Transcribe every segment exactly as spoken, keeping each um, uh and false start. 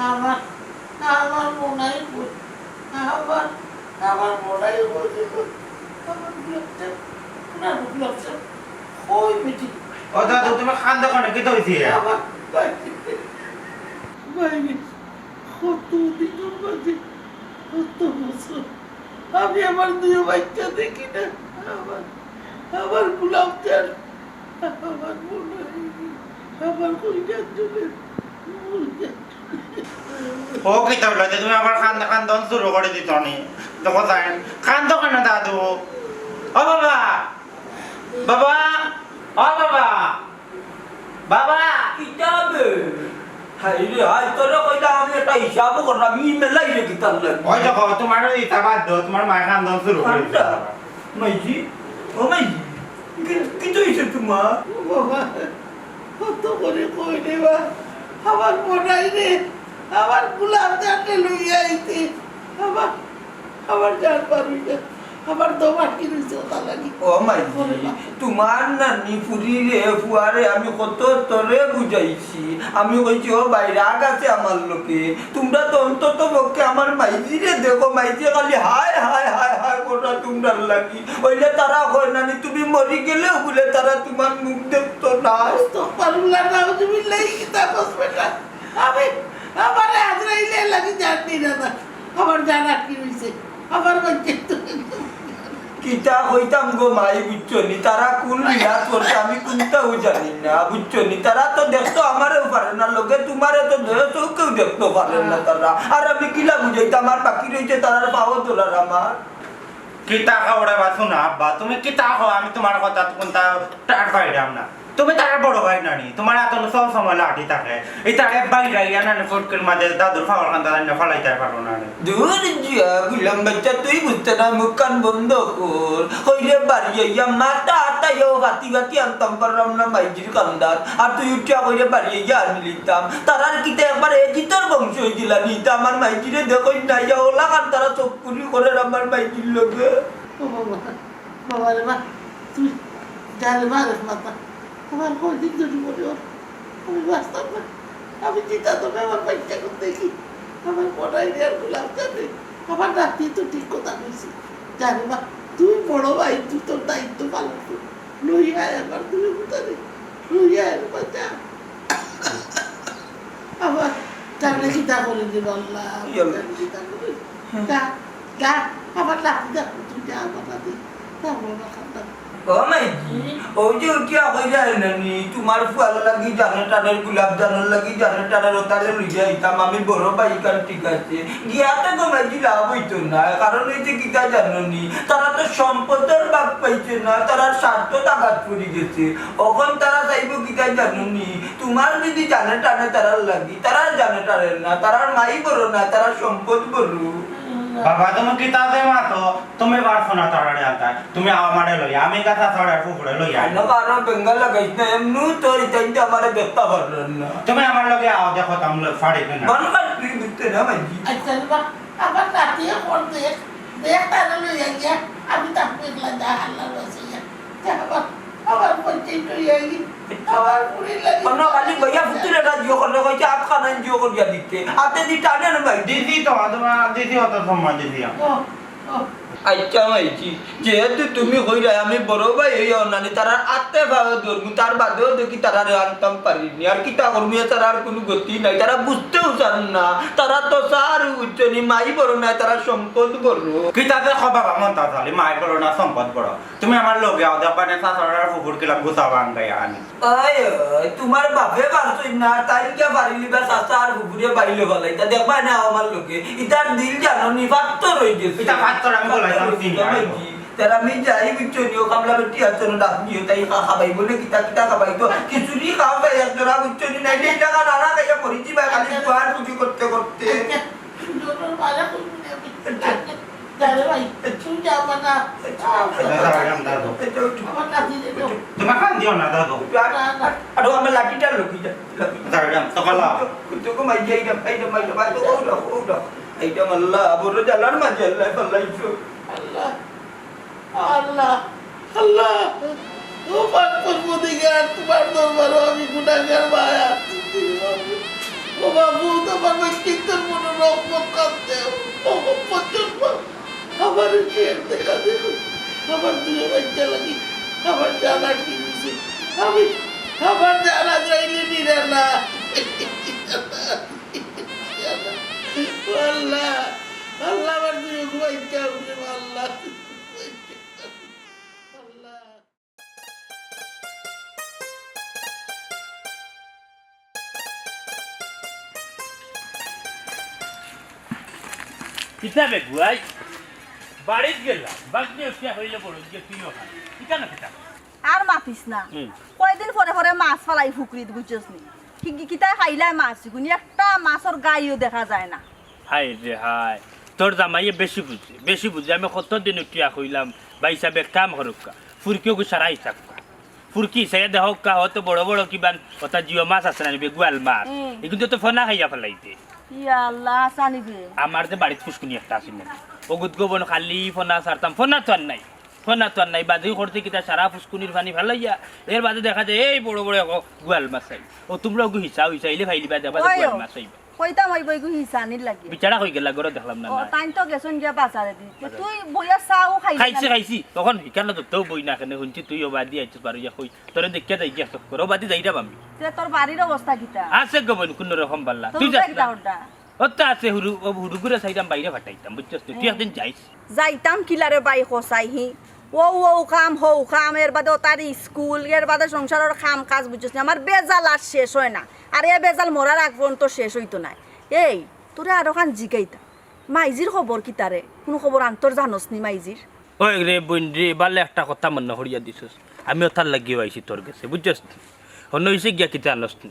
আমার, আমার মনাই কই, আমার, আমার মনাই কই, আমার গোলাপ জান, আমার গোলাপ জান, কই বেটি? ও দাদু, তুমি কান্দো কেনে? কিতা অইছে? আমার বাইরে, বাইরে, কত দিনর মাঝে, কত বছর, আমি আমার দুই বাচ্চা দেখি না। আমার, আমার গোলাপ জান, আমার মনাই, আমার কইরা জুড়ে, কইরা ও, কিতা অইলো যে তুমি আবার কান্দ-, কান্দন শুরু করি দিতো নি? দেখো তাই, কান্দো কেনে দাদু? ও বাবা, বাবা, ও বাবা, বাবা। কিতা বে? হায় রে হায়, তোরে কইলাম আমি একটা হিসাবও করলাম, ই মেলাই রে কিতার লাগি? ওই দেখো, তোমার ওই হিসাব বাদ দাও, তোমার মায়ে কান্দন শুরু করি দিছে। কান্দা? মাইজি, ও মাইজি, কি, কিতা অইছে তোমার? ও বাবা, কত করি কই রে বা, আমার মনাই রে, আমার গোলাপ জানরে লইয়া আইতে, আমার, আমার জান পারুই না, আমার দম আটকি রইছে ওটা লাগি। ও মাইজি, ওরে বাবা। তোমার নানি ফুরিরে, ফুয়ারে আমি কত তরে বুঝাইছি, আমি কইছি, "ও ভাই, রাগ আছে আমার লগে, তোমরা তো অন্তত পক্ষে আমার মাইজিরে দেখো, মাইজি খালি হায়, হায়, হায়, হায় কররা তোমরার লাগি।" অইলে তারা কয় নানি, তুমি মরি গেলেও বুলে তারা তোমার মুখ দেখতো না। আস্তাগফিরুল্লাহ, নাউজুবিল্লাহ, ই কিতা কস বেটা? আমি, আমারে আজরাইলে লাগি জান দিরা না। আমার জান আটকি রইছে। আমার বাচ্চা তো কিতা কইতাম গো মাই, বুঝছো নি? তারা কোন বিলাত করছে, আমি কোনটাও জানি না, বুঝছো নি? তারা তো দেখতো আমারেও পারে না, লগে তোমারে তো ধরে চোখেও দেখতো পারে না তারা। আর আমি কিলা বুঝাইতাম, আর বাকি রইছে তারার পাও ধরার আমার। কিতা কও রে বা, শুনো আব্বা, তুমি কিতা কও, আমি তোমার কথা কোনটা টের পাইরাম না। তুমি তার বড় ভাই নানি, তোমার আতো সব সময় লাঠি থাকে। এই তারে বাইরে ইয়া নানি ফুটকির মাঝে দাদুর ফাওয়ার কান্দা আনিয়া ফালাইতে পারো না নি। দূর যা, গুলাম বাচ্চা, তুই বুঝতে না, মুখ কান বন্ধ কর। কইলে বাড়ি আইয়া মাথা আটাইও গাতি গাতি আনতাম পারলাম না মাইজির কান্দাত। আর তুই উঠিয়া কইলে বাড়ি আইয়া আনি লিতাম। তারার কিতা একবার এজিতর বংশ অই গেলা নি? তা আমার মাইজিরে দেখইন না, ইয়া ওলা কান তারা চোখ কুলি করে আমার মাইজির লগে। ও বাবা। বাবা রে বা, তুমি জানে বা রে মাতা, আমার কয়দিন ধরি মনে হয় আমি বাঁচতাম না। আমি চিন্তা তো আমার বাচ্চা করতে কি, আমার মনাই রে আর গোলাপ জানে, আমার নাতি তো ঠিক কথা কইছে। জানে বা, তুই বড় ভাই, তুই তোর দায়িত্ব পালন কর। লই আয় আমার দুই কোথারে, লই আয় রে বাচ্চা। আবার জানে কিতা করে দিব আল্লাহ, ইয়া আল্লাহ। জানে কিতা করে। হ্যাঁ। যা, যা, আবার লাঠি যা, তুই যা, আবার লাঠি। যা, বাবা, খান্দা। ও মাইজি, হুম? ওই যে উঠিয়া কইরা নানি, তোমার ফুয়ার লাগি জানে টানের, গোলাপ জানর লাগি জানে টানের, ওটারে লইয়া আইতাম, আমি বড় ভাই কান ঠিক আছে। গিয়া তো গো মাইজি লাভ অইতো না, কারণ অইছে কিতা জানো নি, তারা তো সম্পদর ভাগ পাইছে না, তারার স্বার্থ তাগাত পড়ি গেছে। অখন তারা চাইবো কিতা জানো নি, তোমার যদি জানে টানে তারার লাগি, তারার জানে টানে না, তারার মাই বড় না, তারার সম্পদ বড়। বাবা, তুমি কিতা যে মাতো, তুমি পারছো না তারারে আনতায়, তুমি আমারে লইয়া, আমি গাছা ছড়ার পুকুরে লইয়া আইবো। আনো কারো বেঙ্গল লাগাইছ না, এমনু তো ইতাইতে আমারে দেখতা পারলেন না। তুমি আমার লগে আও, দেখো তো আমি ফাড়ি কিনা। মন কার তুই বুঝতে না মাইজি। আচ্ছা রে বা, আমার নাতিয়ে ফোন দেখ, দেখ তারে লইয়া গিয়া, আমি তাকে একলা যা হাল্লা রয়েছে। আমার, আমার পঞ্চাশ হইয়া গেছে। আমার বুড়ি লাগে। অন্য খালি বইয়া ফুতুরে না জিও করলে কইছে, আত খানাই জিও করিয়া দিতে। আতে দি টানে না ভাই। দিদি তো, তোমার দিদি অত সময় দিদি। ও, ও। আচ্ছা মাইজি, যেহেতু তুমি কইরায় আমি বড় ভাই অইয়া নানি, তারার আতে পাও ধরমু, তার বাদেও দেখি তারারে আনতাম পারিনি। আর কিতা করমু, এ তারার আর কুনু গতি নাই, তারা বুঝতেও চান না। তারা তো চার উচ্চনি, মাই বড় নায়, তারা সম্পদ বড়। কিতা যে কও বাবা, মন্তাজ আলী, মাই বড় না সম্পদ বড়। তুমি আমার লগে আও, দেখবানে চাচার আর ফুফুর কিলান গুছা ভাঙ্গাইয়া আনি। ওই, ওই, তোমার বাপে পারছইন না, তাইন কিয়া পারিলিবা চাচা আর ফুফুরে বাইলে ফালাইতা? দেখবানে আও আমার লগে। ইতার দিল জানো নি, পাত্থর অই গেছে। ইতা পাত্থর আমি গলাইতাম চিনি না। তারা আমি যাই বুঝছো নি, ও কামলা বেটি আছে না, ডাক দিও, তাই খা-, খাবাইবো নে, কিতা কিতা খাবাইতো। খিচুড়ি খাও তাই এক জোড়া বুঝছো নি, নাইলে ইটা খা নানা খাইয়া পড়ি যাইবা, খালি বুয়ার পুজি করতে করতে। আচ্ছা, সুন্দর বালা কইবো নে আমি। আচ্ছা। যা রে ভাই, তুই যা আমার না। আচ্ছা, আচ্ছা, আচ্ছা, আচ্ছা, আচ্ছা। আমার নাতি রে তো। তোমার কান দিও না, দাদু। না, না। আরো আমার লাঠিটা লুকি যা, লাঠি। দাঁড়াও, তকলা। কুতুকু মাই যাই না, এই না, মাই না, মাই তো, ও না, ও না। এই না, আল্লাহ, বড় জ্বালার মাঝে আল্লাহ, আল্লাহ, ইসো। আল্লাহ, আল্লাহ, আল্লাহ। ও পাক পরবর্তীকার, তোমার দরবারও আমি গুনাহগার মায়া। ও বাবু, তোমার ওই চিন্তার মনে রহমত কাঁদতে, ও পঞ্চাশ বার আমার এই শেষ দেখা দেখো, আমার দুই বাচ্চা লাগি, আমার জানা কি হয়েছে? আমি, আমার জানা যাইলে নিরে না। ও আল্লাহ, আল্লাহ, আমার দুই বাচ্চা উঠে, আল্লাহ, আল্লাহ। কিতা বে বুয়াই? বাড়িত গেলাম, বাগনি উঠিয়া হইলে বড় গিয়ে তুইও খা। কিতা না কিতা? আর মাতিস না। হুম। কয়দিন পরে পরে মাছ ফালাই ফুকরিত, বুঝছস নি? কি, কি, কিতায় খাইলায় মাছ? ইগুনি একটা মাছর গাইও দেখা যায় না। হায় রে হায়, তোর জামাইয়ে বেশি বুঝে, বেশি বুঝে। আমি কতদিন উঠিয়া কইলাম, ভাই সাহেব এক কাম করুক্কা, ফুরকিও গু সারা হিসাবকা। ফুরকি হিসাবে দেখুক্কা, হয়তো বড় বড় কিবান ওটা জিও মাছ আছে না, নিবে গোয়াল মাছ। হুম। এগুন তো ফনা খাইয়া ফালাইতে। ইয়া আল্লাহ, আসানি বে। আমার যে বাড়িত ফুসকুনি একটা আছিল না, অগুত গোবন খালি ফনা ছাড়তাম, ফনা তো আর নাই, ফনা তো আর নাই। বাদে করতে কিতা সারা ফুসকুনির পানি ফালাইয়া, এর বাদে দেখা যায় এই বড় বড় এক গোয়াল মাছ আই। ও তোমরা ওগু হিসাব হিসাইলে ফাইলিবা, দেখবা যে ওই গোয়াল ও। মাছ আইবা। কইতাম অইবো ইগু হিসানির লাগি। বিচারা কই গেলা, ঘরো দেখলাম না, ও, না। তাইন তো গেছইন গিয়া বাজারে দি। তে বাজারে। তুই বইয়া চাও খাইলি খাইছি, না? খাইছি। তখন হিকানো তো তেও বই না কেনে, হুনছি তুই ও বাদি আইছস, বারো ইয়া কই। তোরে দেখিয়া যাই গিয়া চক্কর, ও বাদি যাইরাম আমি। তে তোর বাড়ির অবস্থা কিতা? আছে গো বইন, কুনু রকম বালা। তোর তুই যাস উঠা কিতা না? উঠা? ও তো আছে, হুরু, ও হুরুগুরে চাইরাম বাইরে ফাটাইতাম, বুঝছস তুই? তুই হুম। একদিন যাইস। যাইতাম কিলারে বাই কসাই হি। ও, ও কাম, হো কাম, এর বাদে ও তার স্কুল, এর বাদে সংসারর কাম কাজ, বুঝছস নি? আমার বেজাল আর শেষ হয় না। আর এ বেজাল মরার আগ পর্যন্ত শেষ হইতো নায়। এই, তোরে আরোখান জিগাইতাম, মাইজির খবর কিতা রে? কুনু খবর আন্তর জানোস নি মাইজির? ওই রে বইন রে, বালে একটা কথা মনো করিয়া দিছস। আমি ওতার লাগিও আইছি তোর গেছে, বুঝছস নি? হনো হইছে গিয়া কিতা জানোস নি?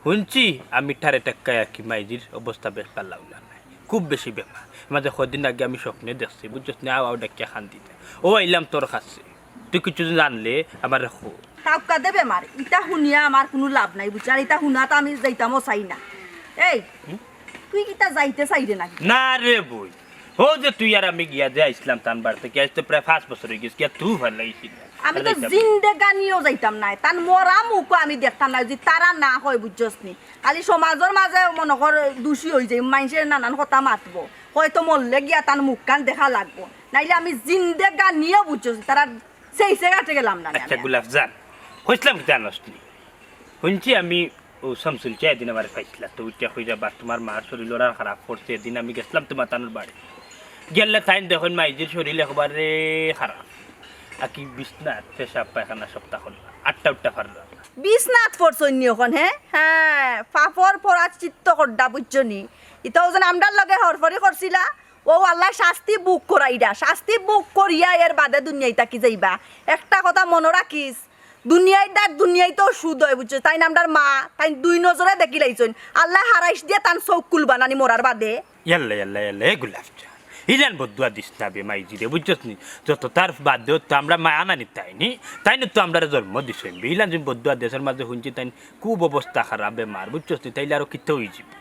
হুনছি আমি ঠারে টেক্কায় আর কি, মাইজির অবস্থা বেশ বালা উলা নায়, খুব বেশি বেমার। মাঝে কদিন আগে আমি স্বপ্নে দেখছি, বুঝছস নি? আও আও ডাকিয়া কান্দিতা। ও আইলাম তোর কাছে, তুই কিছু জানলে আমারে কো। তাউক্কা দে বেমার, ইতা হুনিয়া আমার কুনু লাভ নাই, বুঝছস? আর ইতা হুনাত আমি যাইতামও চাই না। এই, হুম? তুই কিতা যাইতে চাইরে নাকি? না রে বই, হো যে তুই আর আমি গিয়া যে আইছলাম তান বাড়িত, কি আইজ তো প্রায় পাঁচ বছর হই গেছে, গিয়া তু ফালাইছি না। আমি তো ফালাইতাম। জিন্দেগানিও যাইতাম নায়, তান মরা মুখও আমি দেখতাম নায়, যদি তারা না কয়, বুঝছস নি? খালি সমাজর মাঝে মনো কর দোষী হই যাই, মাইনষে নানান কথা মাতবো, হয়তো মরলে গিয়া তান মুখখান দেখা লাগবো, নাইলে আমি জিন্দেগানিও, বুঝছস, তারা সেই সে ঘাটে গেলাম না। আচ্ছা, আমি। গোলাপ জান, কইছলাম কিতা জানোস নি? হুনছি আমি, ও শামসুল চাই এদিন আমারে পাইছলা, তো উঠিয়া কইরা বা তোমার মার শরীর ওরার খারাপ করছে, এদিন আমি গেছলাম তোমার তানুর বাড়ি। গেলে তাইন দেখইন মাইজির শরীর একবারে খারাপ, আর কি বিছনাত পেশাব পায়খানা সবতা করলা, আটটা উঠতা পারলা না। বিছনাত পড়ছইন নি অখন, হে? হ্যাঁ, পাপর প্রায়শ্চিত্ত করডা, বুঝছো নি? ইতাও যেন আমরার লগে হরফরি করছিলা, ও আল্লাহ শাস্তি ভোগ করাইরা, শাস্তি ভোগ করিয়া এর বাদে দুনিয়াই থাকি যাইবা। একটা কথা মনো রাখিস, দুনিয়ার দাগ দুনিয়াইতেও সুদ হয়, বুঝছো? তাইন আমরার মা, তাইন দুই নজরে দেখিলাইছইন। আল্লায় হারাইশ দিয়া তান চউখ খুলবা নানি মরার বাদে। ইয়াল্লা, ইয়াল্লা, ইয়াল্লা, এ গোলাপ জান। ইলান বদদুয়া দিস না বে মাইজিরে, বুঝছস নি? যত তার বাদেও তো আমরা মায়া নানি তাই নি, তাইন তো আমরারে জন্ম দিছইন বে। ইলান যদি বদদুয়া দেশর মাঝে হুনছি তাইন খুব অবস্থা খারাপ বেমার, বুঝছস নি? তাইলে আরো কিতা হইযিবো।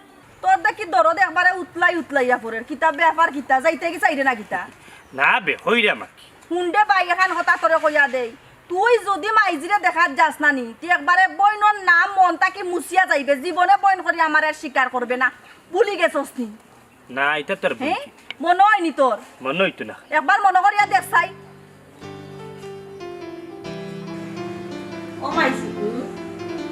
তোর দেখি দরদ একবারে উতলাই উতলাইয়া পড়ের। কিতা ব্যাপার কিতা? যাইতে কি চাইরে না কিতা? না বে, কইরাম আর কি। হুন দে বাই, এখান কথা তোরে কইয়া দেই। তুই যদি মাইজিরে দেখাত যাস না নি, তুই একবারে বইনর নাম মন থাকি মুছিয়া যাইবে। জীবনে বইন করি আমারে আর স্বীকার করবে না। ভুলি গেছস নি? না, ইতা তোর হে? ভুল। মনো অয়নি তোর? মনো অইতো না। একবার মনো করিয়া দেখ চাই। ও মাইজি, হুম?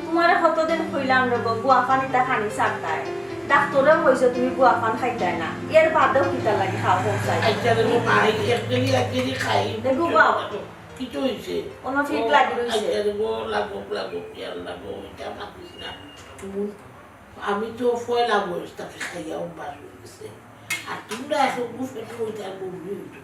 তুমারে কতদিন কইলাম রে গো, গুয়াফান ইতা খানি ছাড়তায়। ডাক্তরেও কইছে তুমি গুয়াফান খাইতায় না। এর বাদেও কিতা লাগি খাও কও চাই? আচ্ছা রে, ও মাই, এক কেজি, এক কেজি খাই। দেখো বাপ। কিতা অইছে? অনো ফিট লাগি রইছে। আচ্ছা রে গো, লাগুক, লাগুক, ইয়ার লাগুক, ইতা মাতিস না। তুমি আমি তো পয়লা বয়স থাকি খাইয়া অভ্যাস অই গেছে। আর তুমরা এত বুঝে তো ওইটা বলবি হইতো।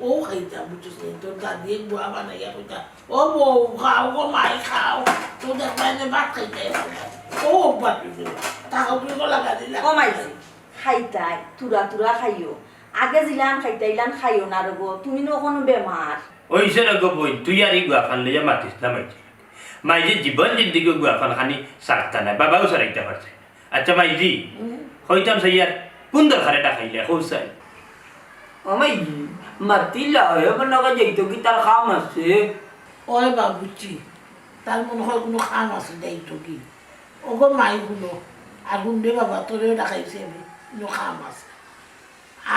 ও খাইতা, বুঝছস নি? তোর দাদিয়ে গুয়া বানাইয়া কইতা, "ও বউ, খাও গো মাই, খাও।" তো দেখবা এনে ভাত খাইতা অইবো না। ও অভ্যাস অই গেল। তা খাও তুই গলা গালি লাগা। ও মাইজি, খাইতায়, তুরা তুরা খাইও। আগে জিলান খাইতা, ইলান খাইও না রে গো। তুমি নু অখনো বেমার। অইছে রে গো বইন, তুই আর ই গুয়াফান লইয়া মাতিস না মাইজি। মাইজি জীবন জিন্দেগি গুয়াফান খানি ছাড়তা নায়, বাবাও ছাড়াইতা পারছে। আচ্ছা মাইজি, হুম। কইতাম চাইয়ার, কুন দরকারে ডাকাইলে, কও চাই? ও মাইজি, মাতিলা, হে মনে কয় যাইতো কি তার কাম আছে। ওই বাবুচি, তার মনে কয় কুনু কাম আছে, যাইতো কি? ওগো মাই হুনো, আর হুনরে বাবা, তোরেও ডাকাইছি আমি, কোনো কাম আছে।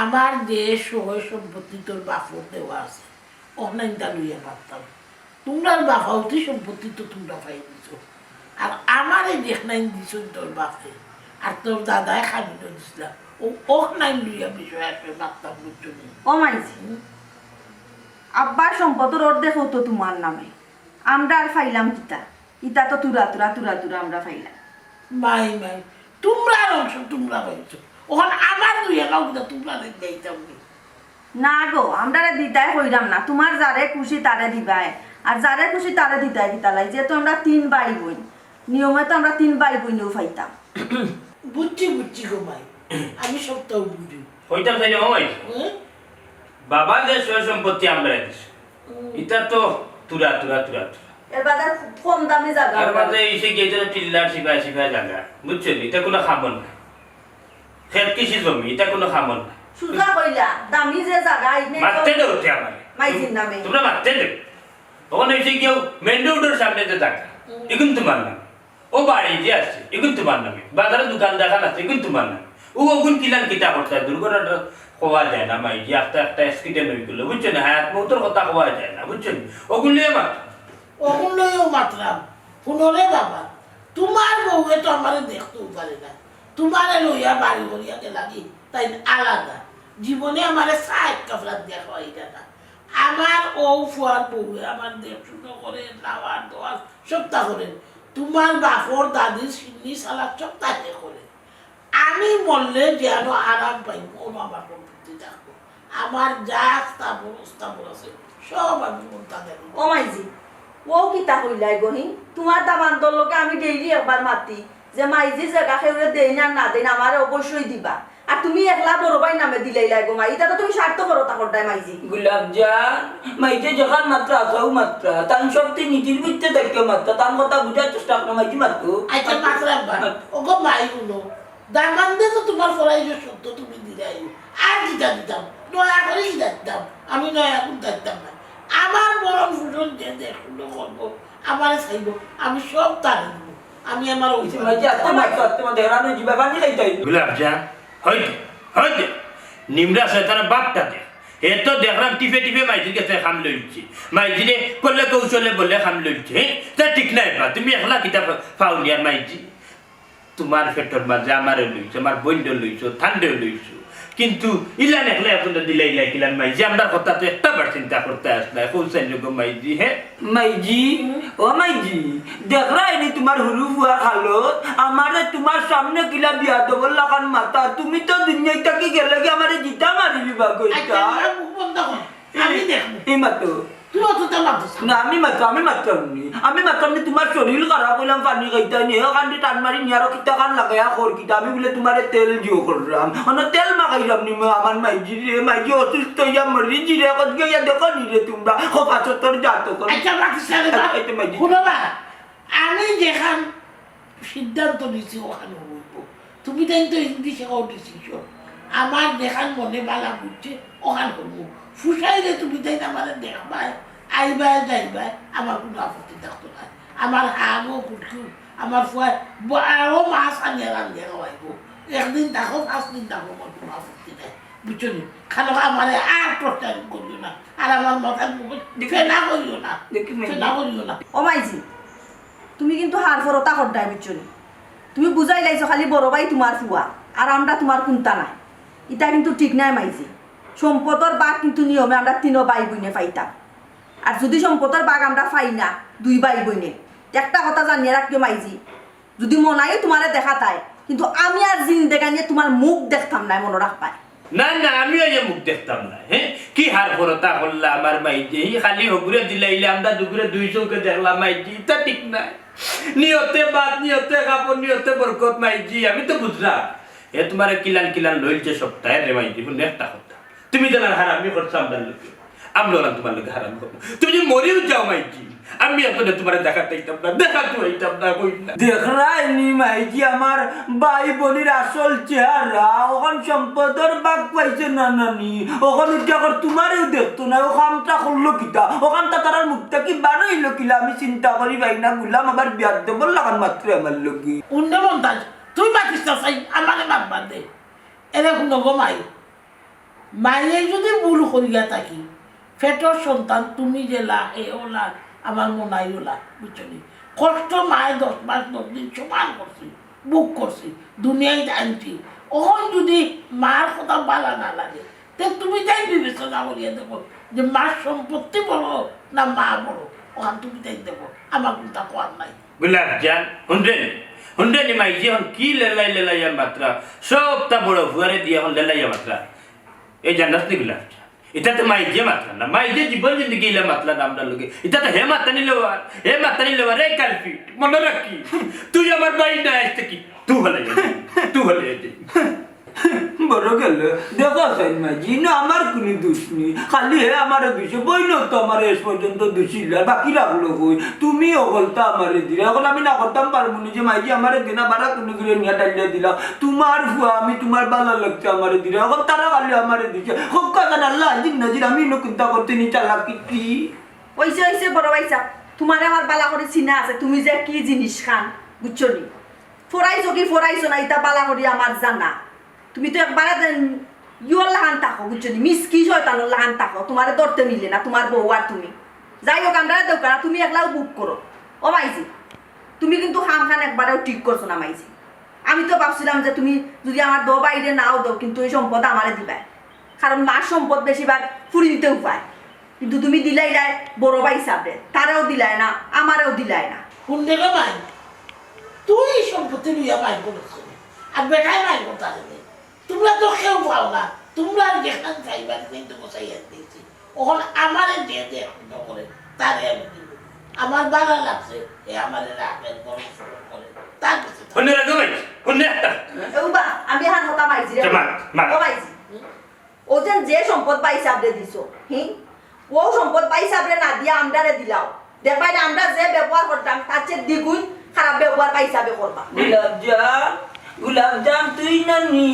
আমার যে সয় সম্পত্তি তোর বাপর দেওয়া আছে, অখনাইনতা লইয়া পারতাম। তোমরার বাফাউতি সম্পত্তি তো তোমরা পাই দিছো, আর আমারে যেখনাইন দিছইন তোর বাপে, আর তোর দাদায় খামিনও দিছলা, ও অখনাইন লইয়া বিষয় আসে পারতাম, বুঝছো নি? ও মাইজি, হুম? আব্বার সম্পদর অর্ধেকও তো তোমার নামে, আমরা আর পাইলাম কিতা? ইতা তো তুরা তুরা, তুরা তুরা আমরা পাইলাম। মাই, মাই, তোমরার অংশ তোমরা পাইছো, অখন আমার দুই এলাও কিতা তোমরারে দিতাম নি? না গো, আমরারে দিতায় কইরাম না, তোমার যারে খুশি তারে দিবায়, আর যারে খুশি তারে দিতায় কিতার লাগি, যেহেতু আমরা তিন ভাই বইন, নিয়মে তো আমরা তিন ভাই বইনেউ পাইতাম। বুঝছি, বুঝছি গো মাই, আমি সবতাউ বুঝি। কইতাম চাইলে, ও মাই, হুম? বাবা যে সয় সম্পত্তি আমরারে দিছে, হুম। ইতা তো তুরা, তুরা, তুরা, তুরা। এর বাদে কম দামি জাগা এর বাদে ইসে গিয়া তো টিল্লার সিপাই, সিপাই জাগা, বুঝছো নি? ইতা কোনো কামর না। খেত কৃষি জমি, ইতা কোনো কামর না। সুজা কইলা, দামি যে জাগা, ইনে মাততে দেও তে আমারে। মাইজির নামে। তোমরা মাততে দেও। অখন ইসে গিয়াও মেইন রোডর সামনে যে জাগা, হুম। ইগুন তোমার নামে। ও বাড়ি যে আছে, ইগুন তোমার নামে। বাজারো দোকান দেখান আছে, ইগুন তোমার নামে। ও অগুন কিলান কিতা করতা, দুর্ঘটনা কওয়া যায় না, মাইজি, একটা, একটা accident অইগেলো, বুঝছো নি? হায়াত মউতর কথা কওয়া যায় না, বুঝছো নি? অগুন লইয়া মাত। অগুন লইয়াও মাতরাম। হুনো রে বাবা, তোমার বউয়ে তো আমারে দেখতেও পারে না। তোমারে লইয়া বাড়ি করিয়া গেলাগি, তাইন আলাদা। জীবনে আমারে চা এক কাপ রান্দিয়া খাওয়াইরা না। আমার অউ ফুয়ার বউয়ে আমার দেখশুনও করে, নাওয়ার দোয়ার সবতা করে। তোমার বাপর দাদির সিন্নি সালাদ সবতা হে করে। আমি মরলে যেন আরাম পাইমু, অউ আমার সম্পত্তি থাকবো। আমার যা স্থাবর অস্থাবর আছে, সব আমি মন্তা দেব। ও মাইজি, অউ কিতা কইলায় গো হি? তোমার দামান্দর লগে আমি daily একবার মাতি যে মাইজি জাগা কেউরে দেইন আর না দেইন, আমারে অবশ্যই দিবা। আর তুমি একলা বড় ভাইর নামে দিলাইলায় গো মাই, ইতা তো তুমি স্বার্থপরতা কররায় মাইজি। গোলাপজান, মাইজি যেখান মাতরা আছে, অউ মাতরা, তান শক্তি নীতির ভিতরে থাকিয়া মাতরা, তান কথা বুঝার চেষ্টা করো, মাইজি মাতো। আচ্ছা, মাতরাম বা। মাতো। ওগো মাই, হুনো, দামান্দে তো তোমার ফরাইজ সত্য তুমি দিলাইও। আর কিতা দিতাম? নয়া করি কিতা দিতাম? আমি নয়া কুন্তা দিতাম না। আমার ভরণ পোষণ যে দেখশুনো করবো, আমারে চাইবো, আমি সব তারে দিমু। আমি আমার অউ মাইজি, আস্তে মাতো, আস্তে মাতো, হেরানো জিবা পানি খাইতাই। গোলাপজান, হইতে, হইতে। নিমরা শয়তানর বাপটা দেখ। হে তো দেখরাম টিপে টিপে মাইজির গেছে কাম লইছে। মাইজিরে করলে কৌশলে বলে কাম লইছে। হে? তা ঠিক নায় বা, তুমি একলা কিতা ফা-, ফাউলিয়ার মাইজি? তোমার পেটর মাঝে আমারে লইছো, আমার বইনরে লইছো, তানরে লইছো। কিন্তু ইলান একলা একজনরে দিলাইলায় কিলান মাইজি, আমরার কথা তো একটাবার চিন্তা করতায় আছলায়, কৌশল গো মাইজি, হে? মাইজি, ও মাইজি, দেখরায়নি তোমার হুরু ফুয়ার হালত, আমারে তোমার সামনে কিলা বিয়াদবর লাখান মাতে, তুমি তো দুনিয়া থাকি গেলেগি আমারে জিতা মারিলিবা কইতা। আচ্ছা, মুখ বন্ধ কর, আমি দেখমু। ই মাতো। তুই অতটা মাতিস না। না, আমি মাতো, আমি মাতরাম নি। আমি মাতরাম নি, তোমার শরীর খারাপ অইলাম, পানি খাইতায় নি, অখানদি টান মারি নিয়া আরো কিতা খান লাগাইয়া কর কিতা, আমি বুলে তোমারে তেল দিও কররাম। অনো তেল মাখাইলাম নি, মা, আমার মাইজি রে, মাইজি অসুস্থ অইয়া মরিজি রে, কত গিয়া দেখো নি রে তোমরা, খোপা সত্তর জাত কর। আচ্ছা, মাতিস না রে বাপ। আচ্ছা, মাইজি। হুনো বা, আমি যেখান সিদ্ধান্ত নিছি অখান অইবো। তুমি তাইন তো ইংলিশে কও decision। আমার যেখান মনে বালা বুঝছে, অখান করমু। ফুসাইলে তুমি তাইন আমারে দেখবায়, আইবায়, যাইবায়, আমার কুনু আপত্তি থাকতো নায়। আমার হাগও ফুটকিও, আমার ফুয়ায় ব-, আরো মাছ আনিয়া রান্ধিয়া খাওয়াইবো। একদিন থাকো, পাঁচ দিন থাকো, আমার কুনু আপত্তি নাই। বুঝছো নি? খানো আমারে আর torture করিও না। আর আমার মাথার মুখে দেখি। ফেনা করিও না। দেখি, ফেনা করিও না। ও মাইজি, তুমি কিন্তু হারফরতা কররায়, বুঝছো নি? তুমি বুঝাইলাইছো খালি বড় ভাই তোমার ফুয়া, আর আমরা তোমার কুন্তা নায়। ইতা কিন্তু ঠিক নায় মাইজি। সম্পদর ভাগ কিন্তু নিয়মে আমরা তিনো ভাই বইনে পাইতাম। আর যুদি সম্পদর ভাগ আমরা পাই না, দুই ভাই বইনে, একটা কথা জানিয়া রাখিও মাইজি, যুদি মনাইও তোমারে দেখাত আয়, কিন্তু আমি আর জিন্দেগানিয়ে তোমার মুখ দেখতাম নায়, মনো রাখবায়। না, না, আমি অউ মুখ দেখতাম নায়, হে? কি হারফরতা করলা আমার মাইজি? হি খালি হগুরে দিলাইলে আমরা দুগুরে দুই চউখে দেখলাম মাইজি, ইতা ঠিক নায়। নিয়তে বাদ, নিয়তে কাপড়, নিয়তে বরকত মাইজি, আমি তো বুঝলাম। হে তোমারে কিলান কিলান লইলছে সপ্তাহে রে মাইজি, বুঝলে একটা কথা। তুমি যেন হারামি করছো আমরার লগে, আমরা অলান তোমার লগে হারামি করমু। তুমি যুদি মরিও যাও মাইজি, আমি এখনো তোমারে দেখাত আইতাম না, দেখাত আইতাম না, কই না। দেখরায়নি মাইজি আমার ভাই বইনর আসল চেহারা, অখন সম্পদর ভাগ পাইছে না নানি, অখন উঠে কর তোমারেও দেখতো না, অউ কামটা করলো কিতা, অখানতা তারার মুখ থাকি বারইলো কিলা, আমি চিন্তা করি পাই না, গুলাম আবার বিয়াদবর লাখান মাতরে আমার লগে। উন্ডে মন্তাজ, তুই মাতিস না চাই, আমারে মাত বাদ দে। এরে হুনো গো মাই, মাইয়ে যুদি ভুল করিয়া থাকি, পেটর সন্তান তুমি যেলা, হে ওলা, আমার মনাই ওলা, বুঝছো নি? কষ্ট মায়ে দশ মাস দশ দিন সমান করছি, বুক করছি, দুনিয়াত আনছি। অখন যুদি মার কথা ভালা না লাগে, তে তুমি তাই বিবেচনা করিয়া দেখো যে মার সম্পত্তি বড় না মা বড়, অখান তুমি তাই দেখো, আমার কুনতা কওয়ার নাই। গোলাপজান, হুনরে নি, হুনরে নি মাইজি অখন কি লেলাই লেলাইয়া মাতরা, সবতা বড় ফুয়ারে দিয়া অখন লেলাইয়া মাতরা। এই জানাস নি গোলাপজান, ইতা তো মাইজি মাতরা না, মাইজি জীবন জিন্দেগি ইলা মাতলা না আমরার লগে। ইতা তো হে মাতানি লেওয়ার, হে মাতানি লেওয়ার, এই কালপিট, মনো রাখি, তুই আমার ভাই না, আইজ থাকি তুই হলে যাবি, তুই হলে যাবি। বড় গেল, দেখো চাইন মাইজি, ইনো আমার কুনু দুষ নি, খালি হে আমারে দুষে, বইনও তো আমারে শেষ পর্যন্ত দুষিলা, বাকি রাখলো কই? তুমি অকলতা আমারে দিলা, অখন আমি না করতাম পারমু নি যে মাইজি আমারে দেনা বারা কুনু দূরে নিয়া ডালিয়া দিলা, তুমার ফুয়া আমি তুমার ভালা লাগছে আমারে দিলা, অখন তারা খালি আমারে দিছে, হক কথা আল্লাহ হাজির নাজির, আমি ইনো কুনতা করতে নি চালাকি কি? অইছে, অইছে, বড় ভাইসাব, তুমারে আমার ভালা করি চিনা আছে, তুমি যে কি জিনিস খান, বুঝছো নি? ফরাইছো কি ফরাইছো না, ইতা ভালা করি আমার জানা। তুমি তো একবারে দেন ইয়র লাখান থাকো, বুঝছো নি? মিসকি শয়তানর লাখান থাকো, তুমারে ধরতে মিলে না, তুমার বউ আর তুমি। যাই হোক, আমরারে দেউক্কা না, তুমি একলাও বুক করো। ও মাইজি, তুমি কিন্তু কাম খান একবারেও ঠিক করছো না মাইজি। আমি তো ভাবছিলাম যে তুমি যুদি আমার দো ভাইরে নাও দেও, কিন্তু এই সম্পদ আমারে দিবায়, কারণ মার সম্পদ বেশিরভাগ ফুড়িন্তে পায়। কিন্তু তুমি দিলাইলায় বড় ভাইসাবরে, তারেও দিলায় না, আমারেও দিলায় না। হুনরে গো মাই, তুই সম্পত্তি লইয়া মাই করছ, আর বেটায় মাই করতা রে। তুমরা তো কেউ পাও না, তুমরা আর যেখান চাইবা কিন্তু বসাইয়া দিয়েছি। অখন আমারে যে যে পছন্দ করে, তারে আমি দিব। আমার ভালা লাগছে, এ আমারে রাখের, বড় করে, তার কাছে থাক। হুনরে গো মাই, হুনরে একটা। এ উবা, আমি হার কথা মাইজিরে। মাত, মাত। ও মাইজি। অউ যে, যে সম্পদ ভাইসাবরে দিছো, হি? অউ সম্পদ ভাইসাবরে না দিয়া আমরারে দিলাও। দেখবায় না, আমরা যে ব্যবহার করতাম, তার চেয়ে দ্বিগুণ খারাপ ব্যবহার ভাইসাবে করবা। গোলাপজান, গোলাপজান, তুই না নি?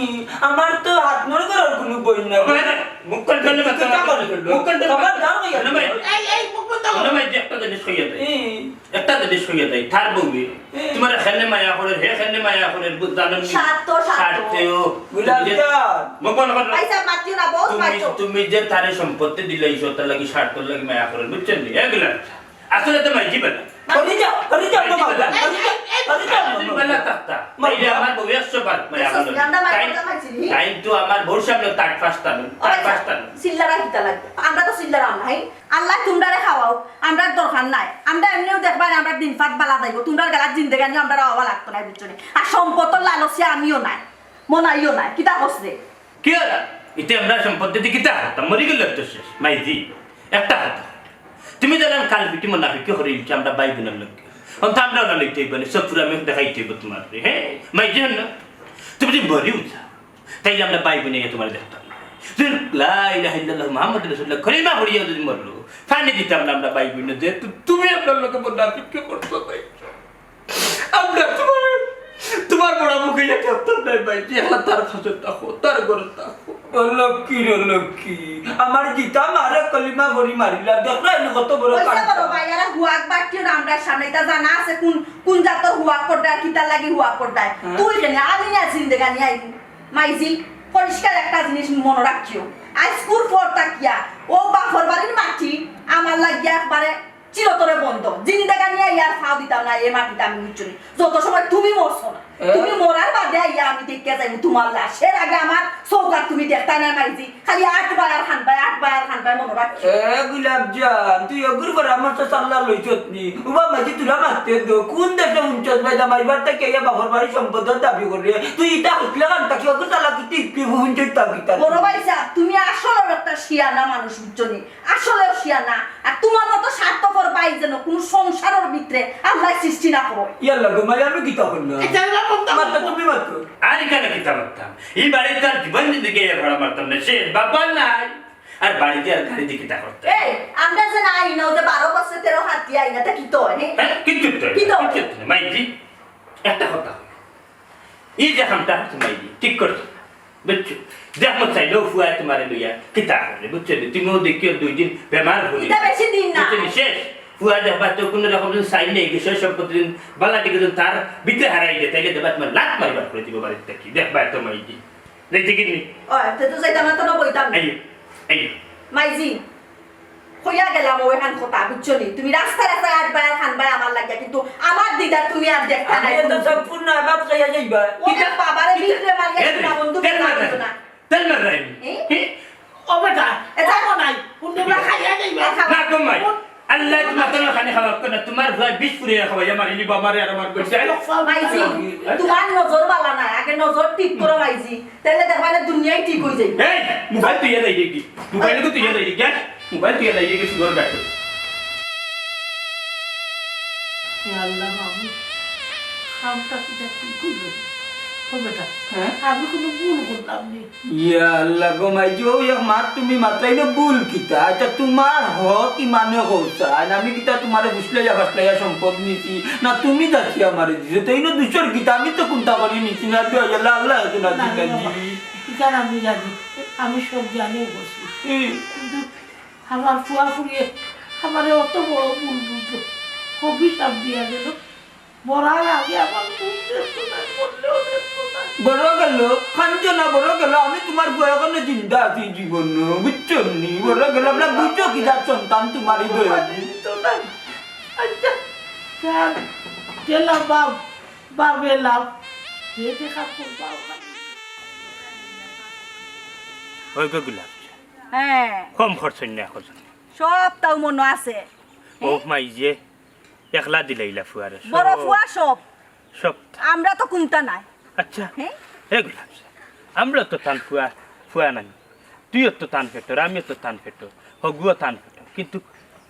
আমার তো হাত নড় করার কুনু বই না। ওই রে, মুখ control এ কথা বল। মুখ control এ কথা বল। এই, এই, মুখ বন্ধ কর। হুনো মাই, একটা জিনিস কইয়া দেই। এই। একটা জিনিস কইয়া দেই, তার বউয়ে হুম। তুমারে কেনে মায়া করের, হে কেনে মায়া করের, বু-, জানো নি? স্বার্থ, স্বার্থ। স্বার্থেও। গোলাপজান। মুখ বন্ধ কর। ভাইসাব, মাতিও না, বহুত তুমি, মাতিও। তুমি যে তারে সম্পত্তি দিলাইছো, তার লাগি স্বার্থর লাগি মায়া করের, বুঝছো নি? এ গোলাপজান। আসলে তো মাইজি বেলা। হরি যাও, হরি যাও, মাইজি বাবা, বেলা। হরি যাও, হরি যাও, মাইজি বাবা। বেলা তাক্তা। মাইজি তাইলে বাবা। আমার বউ একশো বার মায়া করের। তাই, তাই তো আমার বউর সামনে তার পাঁচটা নুন, তার পাঁচটা নুন। চিল্লারা কিতা লাগবো? আমরা তো চিল্লারাম না, হ্যাঁ? আল্লায় তুমরারে খাওয়াউক, আমরার দরকার নাই। আমরা এমনেউ দেখবায়, আমরার দিন ফাত বালা যাইবো, তুমরার গালাত জিন্দেগানিও আমরার আওয়া লাগতো নায়, বুঝছো নি? আর সম্পদর লালসে আমিও নায়, মনাইও নায়। কিতা কস রে? কি অইলো? ইতে আমরা সম্পত্তি দি কিতা করতাম? মরি গেলে তো শেষ। মাইজি, একটা কথা। তুমি যেলান কালপিটি মুনাফিকি করি ইলছি আমরা ভাই বইনর লগে। অখন তো আমরা ওলা লইতে অইবো না, সব পুরা মুখ দেখাইতে অইবো তুমারে, হ্যাঁ? মাইজি হুনো, তুমি যদি মরিও যাও, তাইলে আমরা ভাই বইন অইয়া তুমারে দেখতাম না। তুমি লা ইলাহা ইল্লাল্লাহু মুহাম্মাদুর রাসূলুল্লাহ কলিমা পড়িয়া যদি মরো, পানি দিতাম না আমরা ভাই বইন, যে তু-, তুমি আমরার লগে মুনাফিকি করছো ভাই। আমরা তুমার, তুমার বড় মুখে ইয়া দেখতাম না ভাই, তুই একলা তার কাছে থাকো, তার ঘরে থাকো। ও লক্ষ্মী রে লক্ষ্মী, আমার গীতা মারে কলিমা পড়ি মারিলা, দেখরায় নি কত বড় অইছে কাণ্ড। বড় ভাই, আর হুয়াক বাটিও না আমরার সামনে, ইতা জানা আছে কুন, কুন জাতর হুয়াক করদায়, কিতার লাগি হুয়াক করদায়। হ্যাঁ। তুই কেনে, আমি না জিন্দেগানি আইবো। মাইজি, পরিষ্কার একটা জিনিস মনো রাখিও। আইজকুর পর থাকিয়া অউ বাফর বাড়ির মাটি আমার লাগিয়া একবারে চিরতরে বন্ধ। জিন্দেগানি আইয়া আর ফাও দিতাম না, এ মাটিত আমি, বুঝছো নি? যত সময় তুমি মরছো না। এ? তুমি মরার বাদে আইয়া আমি দেখিয়া যাইমু তুমার লাশ। এর আগে আমার চউখ আর তুমি দেখতায় না মাইজি। খালি আটবায় আর কানবায়, আটবায় আর কানবায়, মনো রাখিও। এ গোলাপজান, তুই অগুর পরামর্শ সাল্লা লইছত নি? উবা মাইজি তুরা মাততে দো। কুন দেশে হুনছস ভাই, জামাইর বাড়ি থাকি আইয়া বাফর বাড়ির সম্পদর দাবি করে? তুই ইতা হুকলে কান থাকি অগুর চালাকি তুই কি হুনছস তা কিতা? বড় ভাইসাব, তুমি আসলেও একটা শিয়ানা মানুষ, বুঝছো নি? আসলেও শিয়ানা। আর তুমার মতো স্বার্থপর ভাই যেন কুনু সংসারর ভিতরে আল্লায় সৃষ্টি না করো। ইয়াল্লা গো মাই, আমি কিতা করলাম? এটা এবার বন্ধ মাত্র করো। তুমি মাত্র। আর ইখানো কিতা করতাম? ই বাড়িত আর জীবন জিন্দেগি আইয়া ভাড়া মারতাম না। শেষ, বাবা নাই। আর বাড়িদি আর গাড়িদি কিতা করতাম? এই, আমরা যে না আইনা, অউ যে বারো বছরে তেরো হাতি আইনা, তা কিতা অয়, হে? হ্যাঁ, কিচ্ছু তো, কিতা অয়? কিচ্ছু তো, মাইজি, একটা কথা। ই যে কামটা করছো মাইজি, ঠিক করছো না। বুঝছো? দেখমু চাইলেও ফুয়ায় তুমারে লইয়া কিতা করে, বুঝছো নি? তুমিও দেখিও দুই দিন বেমার অইলে। ইটা বেশি দিন না। বুঝছো নি? শেষ। ফুয়া দেখবা তো কুনু রকম যদি চাই নেই, বিষয় সম্পত্তি যদি বালা টিকে যদি তার ভিতরে হারাই যায়, তাইলে দেখবা তুমার লাত মারি বার করি দিবো বাড়ির থাকি। দেখবা তো মাইজি। যাইতে কিনি? ওই, তে তো যাইতাম না, তো না বইতাম। আইও, আইও। মাইজি, কইয়া গেলাম অউ এখান কথা, বুঝছো নি? তুমি রাস্তা রাস্তা আটবায় আর খানবায় আমার লাগিয়া, কিন্তু আমার দিদার তুমি আর দেখতা আমি নাই। তো সম্পূর্ণ আবাদ খাইয়া যাইবা। ওরে বাবারে, কিতা? ভিতরে মারিয়া এ, কিনা বন্ধু তেল মার না। না। তেল মার নাই। এ? এ? ও বেটা, এ যা। ও নাই। কুন্ডুলা খাইয়া যাইবা। এ খাও। না গো মাই। আল্লাহ তুমার তো খানি খাওয়া না, তুমার ভাই বিষ পুড়িয়া খাওয়াইয়া মারি নিবো আমারে আর আমার বইনরে। মাইজি, তুমার নজর বালা না, আগে নজর ঠিক করো মাইজি, তাইলে দেখবা না দুনিয়াই ঠিক অই যাইবো। এই, মোবাইল তুই যাই দেখি, মোবাইল তুই যাই দেখি, মোবাইল তুই যাই দেখি, সুন্দর ব্যাগ। এ আল্লাহ, আমি কামটা কিতা ঠিক অইলো নি? ও বেটা, হ্যাঁ? আমি কুনু ভুল করলাম নি। ইয়া আল্লাহ গো মাইজি, অউ এক মাত তুমি মাতরায় না, ভুল কিতা? আচ্ছা, তুমার হক ইমানে করছাইন, আর আমি কিতা তুমারে ফুসলাইয়া ফাসলাইয়া সম্পদ নিছি? না তুমি যাচিয়া আমারে দিছো, তে ইনো দুষর কিতা? আমি তো কুন্তা করি নিছি না, দোহাই আল্লাহ, আল্লাহ তো না না, না, দিতা না, জি। ইখান আমি জানি, আমি সব জানিও করছি। হুম। কিন্তু আমার ফুয়া ফুড়িয়ে আমারে অত বড় ভুল বুঝলো, অভিশাপ দিয়া গেল। মরার আগে আমার মুখ দেখতো না, মরলেও দেখতো না। বড় গেল, কান্দো না, বড় গেল, আমি তুমার বউ এখনো জিন্দা আছি জীবন, বুঝছো নি? বড় গেল, আমরা বুঝছো কি যার সন্তান তুমার এই বয়স। তো না। আচ্ছা, স্যার, গেলাম বাপ, বাপ এলাম। যে যে কাজ করবা, ওখানে। ওই গো গোলাপ। হ্যাঁ। কম খরচ না, খরচ। সব তাও মনো আছে। ও হ্যাঁ? মাই যে, একলা দিলাইলা ফুয়ারে। বড় সব। ফুয়া সব। সব। আমরা তো কুন্তা নাই। আচ্ছা। হ্যাঁ? এ গোলাপ, আমরা তো তান ফুয়া, ফুয়া নানি। তুইও তো তান পেটর, আমিও তো তান পেটর। হগুও তান পেটর। কিন্তু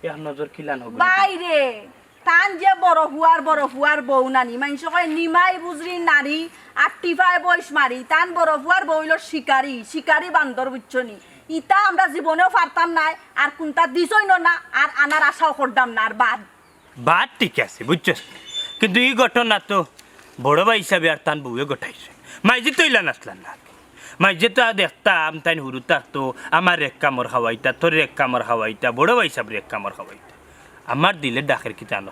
এক নজর কিলান হগুও। বাইরে, তান যে বড় ফুয়ার, বড় ফুয়ার বউ নানি, মাইনষে কয় নিমাই বুজরি নারী, আর টিফায় বইস মারি। তান বড় ফুয়ার বউ অইলো শিকারি, শিকারি বান্দর বুঝছো নি? ইতা আমরা জীবনেও পারতাম নায়, আর কুন্তা দিছইন না, আর আনার আশাও করতাম না, আর বাদ। বাদ ঠিক আছে, বুঝছস? কিন্তু ই ঘটনা তো বড় ভাই হিসাবে আর তান বউয়ে ঘটাইছে। মাইজি তো ইলা নাচলা না। মাইজি তো আর দেখতাম, তাইন হুরু থাকতো, আমার এক কামড় খাওয়াইতা, তোর এক কামড় খাওয়াইতা, বড় ভাই হিসাবে এক কামড় খাওয়াইতা। আমার দিলে ডাকের কি জানো?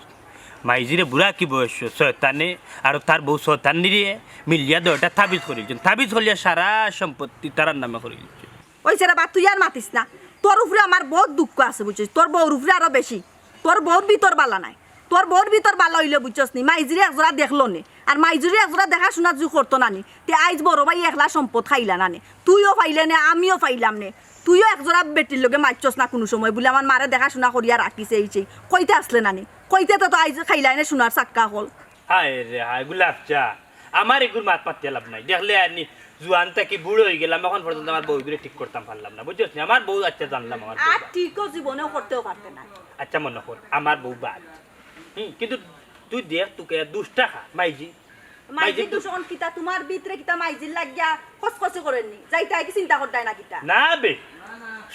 মাইজিরে বুড়া কি বয়স, শয়তানে আর তার বউ শয়তানিরে মিলিয়া দয়টা তাবিজ করিলছেন। তাবিজ করিয়া সারা সম্পত্তি তারার নামে করিলছে। ওই ছেড়ে বা, তুই আর মাতিস না। তোর উপরে আমার বহুত দুঃখ আছে, বুঝছিস? তোর বউর উপরে আরো বেশি। তোর বউর ভিতর বালা নাই। তোর বউর ভিতর বালা অইলে, বুঝছস নি, মাইজিরে একজোড়া দেখলো নে। আর মাইজিরে একজোড়া দেখাশুনা যদি করতো না নি, তে আইজ বড় ভাই একলা সম্পদ খাইলা না নে। তুইও পাইলে নে, আমিও পাইলাম নে। তুইও একজোড়া বেটির লগে মাতছস না কুনু সময়, বুলে আমার মারে দেখাশুনা করিয়া রাখিছে, এই সেই। কইতে আসলে না নি? কইতে তো, তো আইজ খাইলায় নে সোনার চাক্কা অকল। হায় রে হায়, গোলাপ চা। আমার এগুর মাত মাতিয়া লাভ নাই। দেখলে আর নি, জুয়ান থাকি বুড়া অই গেলাম, এখন পর্যন্ত আমার বউগুরে ঠিক করতাম পারলাম না, বুঝছস নি? আমার বউ আচ্ছা জানলাম, আমার বউ আর বাদ। ঠিকও জীবনেও করতেও পারতে না। আচ্ছা মনো কর, আমার বউ বাদ। হুম, কিন্তু তুই দেখ, তুকে দুষ্টা খা, মাইজি। মাইজি মাইজি তো দুষ অখন কিতা, তুমার ভিতরে কিতা মাইজির লাগিয়া খসখসি করের নি? যাইতায় কি চিন্তা করতায় না কিতা? না বে,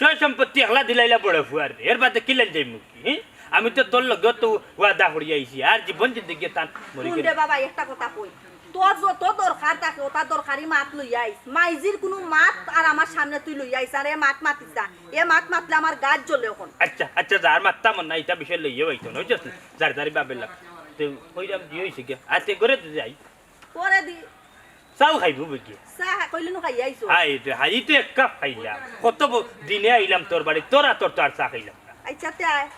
সয় সম্পত্তি একলা দিলাইলা বড় ফুয়ারে, এর বাদে কিলান যাইমু কি? হুম? আমি তো তোর লগে তো ওয়াদা করি আইছি, আর জীবন জিন্দেগি তান মরি হুন গেলে। রে বাবা, একটা কথা কই, তোর যত দরকার থাকে, ওটা দরকারি মাত লইয়া আইস। মাইজির কুনু মাত আর আমার সামনে তুই লইয়া আইস, আর এ মাত মাতিস না। এ মাত মাতলে আমার গাত জ্বলে অখন। আচ্ছা, আচ্ছা, যার মাততাম না, ইটা বিষয় লইয়া আইতো না, বুঝছস নি? যার যারই বাবের লাগ। তে কইরাম কি অইছে গিয়া? আচ্ছা, ঘরে তো যাই। পরে দি। চাও খাইবো বুঝি? চা খা-, কইলে নু খাইয়া আইছো। হাই রে, হাই, ই তো এক কাপ খাইলাম। কত ব-, দিনে আইলাম তোর বাড়ি, তোর আতর তো আর চা খাইলাম না। আচ্ছা, তে আয়।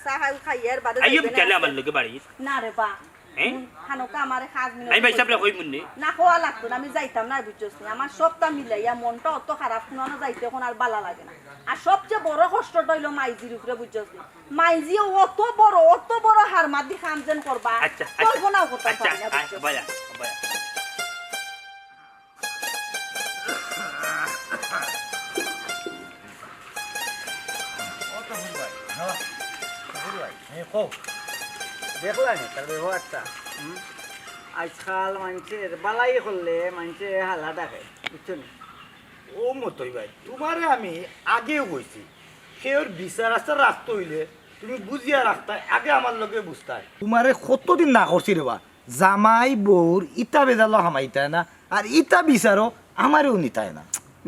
চা খাই, খাইয়া এর বাদে আইও যাইবে না বিকালে আজকে। আমার লগে বাড়ি। না রে বা। হ্যাঁ? হুম, খানোকা আমারে খাজ মিলে আমি ভাই সাহেবরে কইমু নে। না, কওয়া লাগতো না, আমি যাইতাম না, বুঝছস নি? আমার সবটা মিলাইয়া মনটা অত খারাপ, কুনানো যাইতে অখন আর বালা লাগে না। আর সবচেয়ে বড় কষ্টটা অইলো মাইজির উপরে, বুঝছস নি? মাইজিয়ে অত বড়, অত বড় হারমাদি কাম যেন করবা, আচ্ছা, আচ্ছা। কল্পনাও করতাম আচ্ছা, পারি না, আচ্ছা, বুঝছো? বয়া, বয়া। ও তো হুজুর ভাই, হ্যাঁ, হুজুর ভাই, হ্যাঁ, কও। দেখলা নি তার ব্যবহারটা? হুম? আজকাল মাইনষের বালাই করলে মাইনষে হালা ডাকে, বুঝছো নি? ও মতই ভাই, তুমারে আমি আগেও কইছি, কেউর বিচার আচার রাখতে অইলে তুমি বুঝিয়া রাখতায়, আগে আমার লগে বুঝতায়। তুমারে কতদিন না করছি রে বা, জামাই বউর ইতা বেজালো হামাইতায় না, আর ইতা বিচারও আমারেও নিতায় না।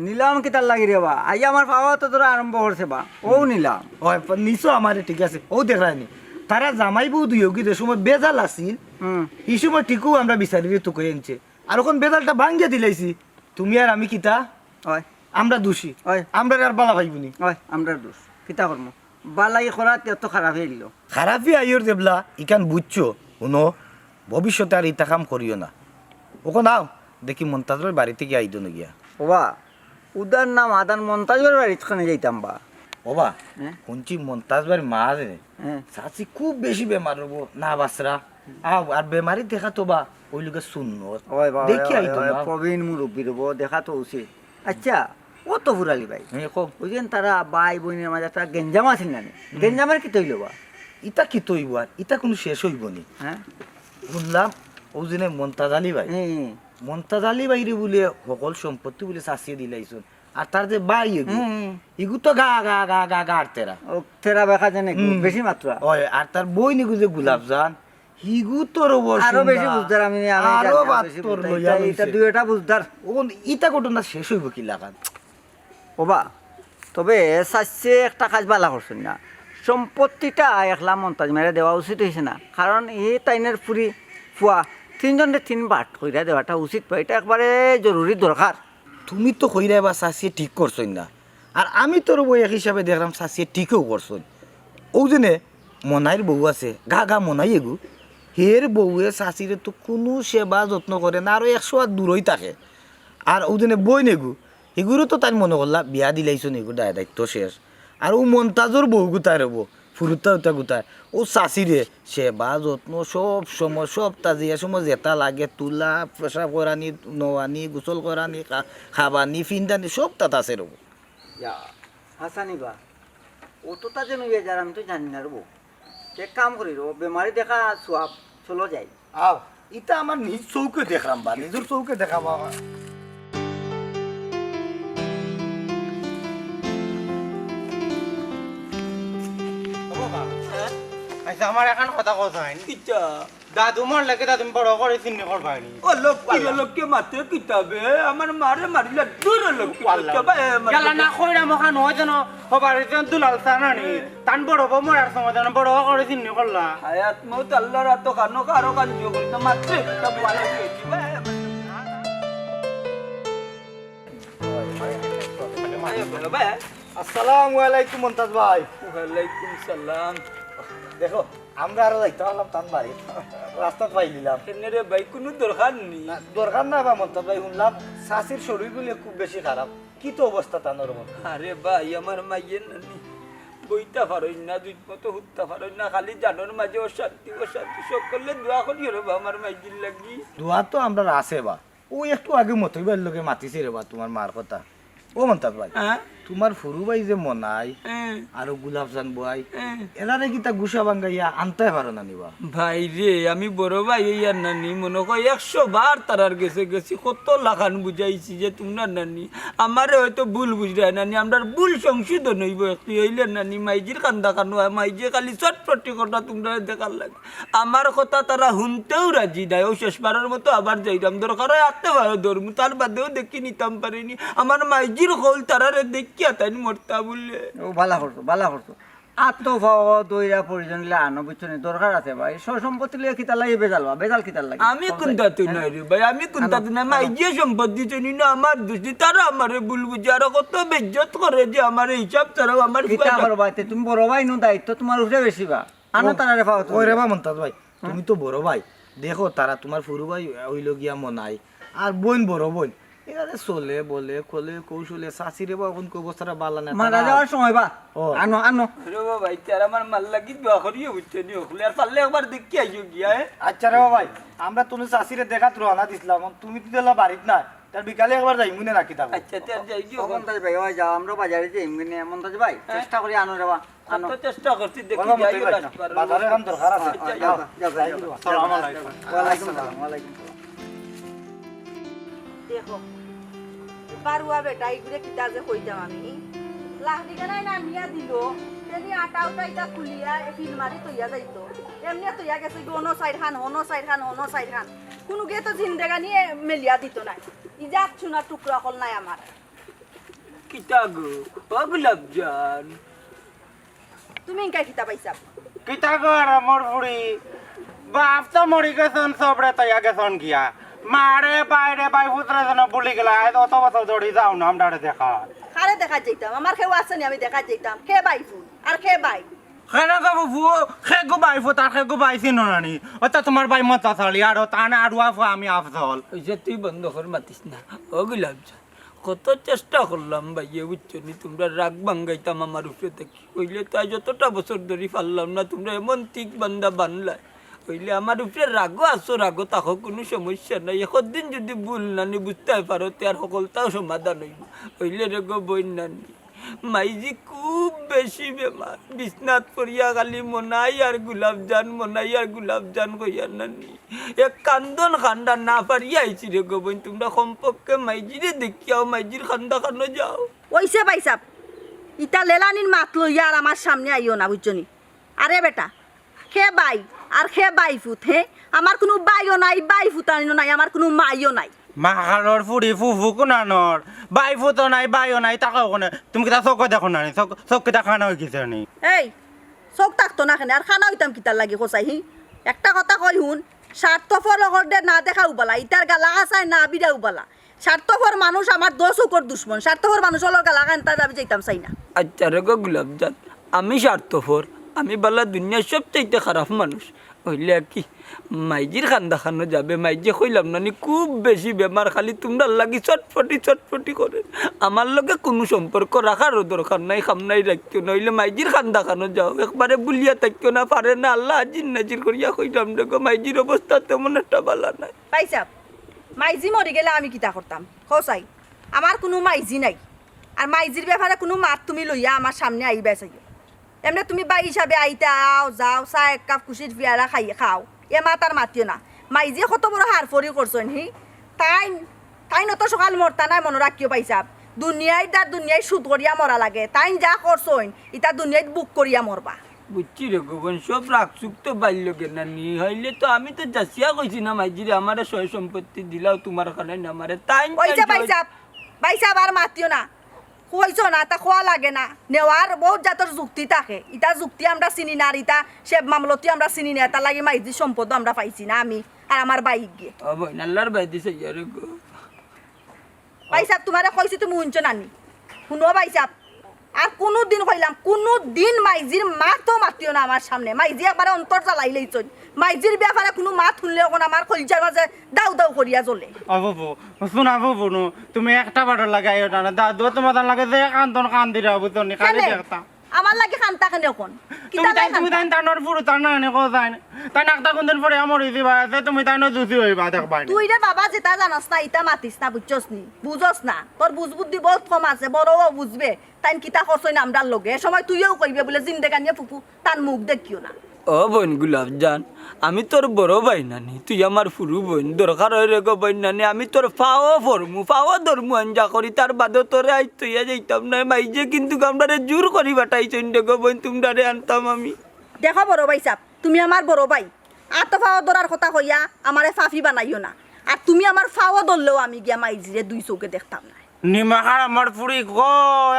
নিলাম কিতার লাগি রে বা, আইয়া আমার পাওয়া তো তোরা আরম্ভ করছে বা, অউ নিলাম। ওই নিছো আমারে, ঠিক আছে, অউ দেখরায় নি। তারা জামাই বউ দুইওগি যে সময় বেজাল আছিল, হুম। হি সময় ঠিকউ আমরা বিচারিরে তুকাই আনছে। আর অখন বেজালটা ভাঙ্গিয়া দিলাইছি। তুমি আর আমি কিতা? অয়। আমরা দোষী। অয়। আমরারে আর বালা পাইবো নি। অয়, আমরার দোষ। কিতা করমু? বালাই করাতে অত খারাপে আইলো। খারাপে আইওর যেবলা, ইখান বুঝছো, হুনো, ভবিষ্যতে আর ইতা কাম করিও না। অখন আও, দেখি মন্তাজ ভাইর বাড়ি থাকি আইদো না গিয়া। ওবা, উদার নাম আদান মন্তাজ ভাইর বাড়িত খানে যাইতাম বা। ওবা, হ্যাঁ? হুনছি মন্তাজ ভাইর মা রে, হ্যাঁ। চাচি খুব বেশি বেমার অইবো, না বাসরা। আও, আর বেমারি দেখা তো বা, অউ লগে সুন্নত। ওই বাবা, দেখি ওই, আইতো ওই, না। প্রবীণ মুরব্বি রবো, দেখা তো উচিত। আচ্ছা, ও তো ফুরালি ভাই। হ্যাঁ, কও। ওই দিন তারা ভাই বইনের মাঝে একটা গেঞ্জাম আছিল না নি? হুম। গেঞ্জামের কিতা অইলো বা? ইতা কিতা অইবো আর? ইতা কুনু শেষ অইবো নি? হ্যাঁ? হুনলাম, অউ দিনে মন্তাজ আলী ভাই। হুম। মন্তাজ আলী ভাইরে বুলে হকল সম্পত্তি বুলে চাচিয়ে দিলাইছইন। আর তার যে ভাই এগু, হুম। ইগু তো গা, গা, গা, গা, গার তেরা। ও, তেরা বেকা জানে গু, হুম। বেশি মাত্রা। ওই, আর তার বইন এগু যে গোলাপজান, হিগু তোর অবশ্য আরো বেশি না। বুঝদার আমি, আমি আরো জানি, আরো বাদ বেশি তোর বুঝদার। লইয়া ইটা, ইটা লইছে। দুইটা বুঝদার। অখন ইতা ঘটনা শেষ অইবো কিলাখান? ওবা, তবে চাচিয়ে একটা কাজ বালা করছইন না। সম্পত্তিটা একলা মন্তাজ মিয়ারে দেওয়া উচিত অইছে না। কারণ ই তাইনের ফুরি ফুয়া তিনজনরে তিন ভাগ কইরা দেওয়াটা উচিত বা, ইটা একবারে জরুরি দরকার। তুমি তো কইরায় বা চাচিয়ে ঠিক করছইন না। আর আমি তোর বউ এক হিসাবে দেখলাম চাচিয়ে ঠিকউ করছইন। অউ যেনে মনাইর বউ আছে, গা গা মনাই এগু, হের বউয়ে চাচিরে তো কুনু সেবা যত্ন করে না, আরো একশো হাত দূরই থাকে। আর অউ যেনে বইন এগু, হিগুরে তো তাইন মনো করলা বিয়া দিলাইছইন, হিগুর দায় দায়িত্ব শেষ। আর অউ মন্তাজর বউ গুতায় রবো, ফুরুতা উতা গুতায়, অউ চাচিরে সেবা যত্ন সব সময়, সবতা যে সময় যেতা লাগে, তুলা, পেশাব করানি, নেওয়ানি, গোসল করানি, খা-, খাবানি, ফিন্দানি, সবতা আছে রবো। ইয়া, হাসানি বা, অততা যেন বেজার আমি তো জানি না রবো। এক কাম করি রবো, বেমারি দেখা সওয়াব, চলো যাই। আও, ইতা আমার নিজ চউখে দেখলাম বা, নিজর চউখে দেখা বা। ও বাবা। হ্যাঁ? আচ্ছা, আমার একখান কথা কও চাইন। কিতা? দাদু মরলে কিতা তুমি বড় করি চিন্নি করবায়নি? ও লক্ষ্মী রে, লক্ষ্মী মাতে কিতা বে? আমার মারে মারিলা দূর লক্ষ্মী। আল্লাহ। কিতা বা, এ, আমার গেলা না কইরা মখান হয় যেন, হবার যেন দুলাল সানানি। তান বড় বউ মরার সময় যেন বড় করি চিন্নি করলা। হায়াত মউত আল্লাহর আতো, কানো কারো কান জো করি না, মাত্রে কিতা বলা হয়েছে বা, এ, আমার আয়ো, বলো ভাই। আসসালামু আলাইকুম মন্তাজ ভাই। ওয়ালাইকুম সালাম। দেখো, আমরা আরো যাইতাম পারলাম তান বাড়ি, রাস্তাত পাইলিলাম। কেনে রে ভাই, কুনু দরকার নি? না, দরকার না বা মন্তাজ ভাই, হুনলাম চাচির শরীর বুলে খুব বেশি খারাপ। কিতা অবস্থা তানর মন? আরে ভাই, আমার মাইয়ে নানি বইতা পারইন না, দুই মতো হুত্তা পারইন না, খালি জানর মাঝে অশান্তি, অশান্তি। সকলে দোয়া করিও রে বা আমার মাইজির লাগি। দোয়া তো আমরার আছে বা, অউ একটু আগে মতই ভাইর লগে মাতিছি রে বা তুমার মার কথা। ও মন্তাজ ভাই, হ্যাঁ? তুমার ফুরু ভাই যে মনাই, হ্যাঁ। আর অউ গোলাপজান ভাই, হ্যাঁ। এরারে কিতা গুসা ভাঙ্গাইয়া আনতায় পারো না নি বা? ভাই রে, আমি বড় ভাই অইয়ার নানি, মনো কয় একশো বার তারার গেছে গেছি, কত লাখান বুঝাইছি যে তুমরার নানি, আমারে হয়তো ভুল বুঝরায় নানি, আমরার ভুল সংশোধন অইবো একটু, অইলে নানি, মাইজির কান্দা কানো, মাইজে খালি চটপটি কটা তুমরারে দেখার লাগি। আমার কথা তারা হুনতেউ রাজি নায়। অউ শেষবারর মতো আবার যাইরাম, দরকার অয় আতে বারো ধরমু, তার বাদেও দেখি নিতাম পারিনি। আমার মাইজির কউল তারারে দেখিয়া তাইন মরতা বুলে। ও, বালা করছো, বালা করছো। আতো পাও দইরা পরিজন লে আনো, বুঝছো নি? দরকার আছে ভাই, সয় সম্পত্তি লইয়া কিতার লাগি বেজাল বা, বেজাল কিতার লাগি? আমি কুনতা তুই নায় রে ভাই, আমি কুনতা তুই নায়। মাইজিয়ে সম্পত্তি চিনি না, আমার দুষ নি, তারা আমারে ভুল বুঝে, আর কত বেইজ্জত করে যে আমারে হিসাব ছাড়াও আমার কিতা করবা তে? তুমি বড় ভাই নু, দায়িত্ব তুমার উপরে বেশি বা। আনো ও, তারারে পাও তুমি। ওই রে বা মন্তাজ ভাই, হ্যাঁ? তুমি তো বড় ভাই। দেখো, তারা তুমার ফুরু ভাই অইলো গিয়া মনাই, আর বইন বড় বইন। এরারে চলে, বলে, কলে, কৌশলে, চাচিরে বা অখন অবস্থাটা বালা না, মারা তারা যাওয়ার সময় বা। ও। আনো, আনো। রে বা ভাই, তারা আমার মার লাগি দোয়া করিও, বুঝছো নি? অকলে আর পারলে একবার দেখি আইও গিয়া, এ? আচ্ছা রে বা ভাই, আমরা তুমি চাচিরে দেখাত রওনা দিছলাম, তুমি তো দিলা বাড়িত না, তার বিকালে একবার যাইমু নে নাকি তারপর? আচ্ছা, তে আর যাই গিয়া। ও মন্তাজ ভাই, ওই যাও, আমরা বাজারে যাইমু নে, মন্তাজ ভাই, হ্যাঁ। চেষ্টা করি আনো রে বা। আনো। কত চেষ্টা করছি, দেখি বাবা, যাই মতে গো ভাই, ডাক্তার। বাজারে এখন দরকার আছে। আচ্ছা, যাও, যাও, যাও, যাও। আসসালামু আলাইকুম। ওয়ালাইকুম সালাম, ওয়ালাইকুম সালাম। দেখো, বারুয়া বেটা, ইগুরে কিতা যে কইতাম আমি। লাহরি গানায় না নিয়া দিল, তেনি আটা উটা ইটা খুলিয়া এক ইলমারি তইয়া যাইতো। এমনে তইয়া গেছে গো, অনো সাইড খান, অনো সাইড খান, অনো সাইড খান। কুনু গে তো জিন্দেগানি এ মেলিয়া দিত নায়। ইজাত সোনার টুকরা অকল নায় আমার। কিতা গো, ও গোলাপজান? তুমি ইনকা কিতা পাইছা? কিতা কর আমার ফুড়ি? বাপ তো মরি গেছইন, সবরে তইয়া গেছইন গিয়া। মারে বাইরে বাই পুতরে যেন ভুলি গেলা, আজ অত বছর ধরি যাও না আমরারে দেখা। কারে দেখা যাইতাম? আমার কেউ আছে নি আমি দেখা যাইতাম? কে বাই ফুত আর কে বাই? কেন গো ফুফু, কে গো বাই ফুত আর কে গো বাই চিনো না নি? অতা তুমার বাই মতা চালি আর তানে আরুয়া ফুয়া আমি আফজল। ওই যে তুই বন্ধ কর, মাতিস না। ও গুলাব, কত চেষ্টা করলাম ভাইয়ে, বুঝছো নি? তুমরার রাগ ভাঙ্গাইতাম আমার উপরে থাকি। অইলে তো আজ যতটা বছর ধরি পারলাম না, তুমরা এমন ঠিক বান্দা বানলায়। অইলে আমার উপরে রাগও আছো, রাগও থাকো, কুনু সমস্যা নাই। একদিন যুদি ভুল নানি বুঝতায় পারো, তে আর হকলতাও সমাধান অইবো। অইলে রে গো বইন নানি, মাইজি খুব বেশি বেমার, বিছনাত পড়িয়া খালি মনাই আর গুলাবজান, মনাই আর গুলাবজান কইয়া নানি। এক কান্দন কান্দা না পারিয়া আইছি রে গো বইন, তুমরা কমপক্ষে মাইজিরে দেখিয়াও, মাইজির কান্দা খানো যাও। অইছে ভাইসাব, ইতা লেলানির মাত লইয়া আর আমার সামনে আইও না, বুঝছো নি? আরে বেটা, কে বাই আর কে বাই ফুত, হে? আমার কুনু বাইও নাই, বাই ফুতানিও নাই, আমার কুনু মাইও নাই। মাখালর ফুড়ি ফুফু কুনানর, বাই ফুতও নাই, বাইও নাই, তাকাও কোনে? তুমি কিতা চউখে দেখো না নি? চউখ, চউখ কিতা কানা অই গেছে নি? এই, চউখ থাকতো না কেনে? আর কানা অইতাম কিতার লাগি কছাই, হি? একটা কথা কই হুন, স্বার্থপর অকলরে না দেখাও বালা, ইতার গালা আছায় না বিড়াও বালা। স্বার্থপর মানুষ আমার দশ চউখর দুশমন, স্বার্থপর মানুষ অকলর গালা কানতা দাবি যাইতাম চাই না। আচ্ছা রে গো গুলাবজান, আমি স্বার্থপর, আমি বালা দুনিয়ার সবচাইতে খারাপ মানুষ। অইলে কি মাইজির কান্দা খানো যাবে? মাইজি কইলাম না নি, খুব বেশি বেমার, খালি তুমরার লাগি ছটফটি ছটফটি করে। আমার লগে কুনু সম্পর্ক রাখারও দরকার নাই, কাম নাই রাখিও না, অইলে মাইজির কান্দা খানো যাও, একবারে ভুলিয়া থাকিও না, পারে না, আল্লাহ আজির নাজির করিয়া কইলাম রে গো, মাইজির অবস্থা তেমন একটা বালা নাই। ভাইসাব, মাইজি মরি গেলে আমি কিতা করতাম? কছাই, আমার কুনু মাইজি নাই। আর মাইজির ব্যাপারে কুনু মাত তুমি লইয়া আমার সামনে আইবায় চাইও। এমনে তুমি বাই হিসাবে আইতা আও, যাও, চা এক কাপ খুশির পিয়ালা খাই, খাও। এ মাত আর মাতিও না। মাইজিয়ে কত বড় হারফরি করছইন, হি? তাইন, তাইন অত সকাল মরতা নায়, মনো রাখিও ভাইসাব। দুনিয়াইর দার দুনিয়াইর সুদ করিয়া মরা লাগে। তাইন যা করছইন, ইতা দুনিয়াইত বুক করিয়া মরবা। বুঝছি রে গো বইন, সব রাগ সুখ তো বাইর লগে না নি, অইলে তো আমি তো যাচিয়া কইছি না মাইজিরে আমারে সয় সম্পত্তি দিলাও তুমার কানে না আমারে। তাইন অইছে তাইন ভাইসাব, ভাইসাব আর মাতিও না। কইছো না, তা কওয়া লাগে না। নেওয়ার বউত জাতর যুক্তি থাকে। ইতা যুক্তি আমরা চিনি না, আর ইতা সে মামলতি আমরা চিনি না। তার লাগি মাইজির সম্পদ আমরা পাইছি না, আমি আর আমার বাইগিয়ে। ও বইন, আল্লার বায়দি চাইয়া রে গো। ভাইসাব, তুমারে কইছি, তুমি হুনছো না নি? হুনো ভাইসাব, আর কুনুদিন কইলাম, কুনুদিন মাইজির মাতও মাতিও না আমার সামনে। মাইজি একবারে অন্তর জ্বালাইলাইছইন। মাইজির ব্যাপারে কুনু মাত হুনলে অখন আমার কলিজার মাজে দাউ দাউ করিয়া জ্বলে। ও ফুফু, হুনো ফুফু, হুনো, তুমি একটা বাটর লাগি আইও না, দাদু তুমার লাগে যে কান্দন কান্দিরা, বুঝছো নি? খালি কেনে? দেখতা। আমার লাগি কান্দতা কেনে অখন? তুমি কিতা তাই, লাগি তুমি কান্দতা? তাই তানর ফুরু তার না এনে কও তাই না। তাই নাকটা কোনদিন পরে আমার হইছে বা আছে, তুমি তাই না দুষি হইবা দেখবা নি। তুই রে বাবা যেতা জানস না, ইতা মাতিস না, বুঝছস নি? বুঝস না। তোর বুঝ বুদ্ধি বউত কম আছে, বড়ও বুঝবে। তাইন কিতা করছইন আমরার লগে? এ সময় তুইও কইবে বুলে জিন্দেগানিয়ে ফুফু তান মুখ দেখিও না। ও বইন গুলাবজান, আমি তোর বড় ভাই নানি, তুই আমার ফুরু বইন। দরকার অয় রে গো বইন নানি, আমি তোর পাও পড়মু, পাও ধরমু আঞ্জা করি, তার বাদে তোরে আইজ থইয়া যাইতাম নায়। মাইজে কিন্তু আমরারে জুর করি পাঠাইছইন রে গো বইন, তুমরারে আনতাম আমি। দেখো বড় ভাইসাব, তুমি আমার বড় ভাই, আতো পাও ধরার কথা কইয়া আমারে পাপি বানাইও না। আর তুমি আমার পাও ধরলেও আমি গিয়া মাইজিরে দুই চউখে দেখতাম নায়। নিমাখার আমার ফুড়ি গো,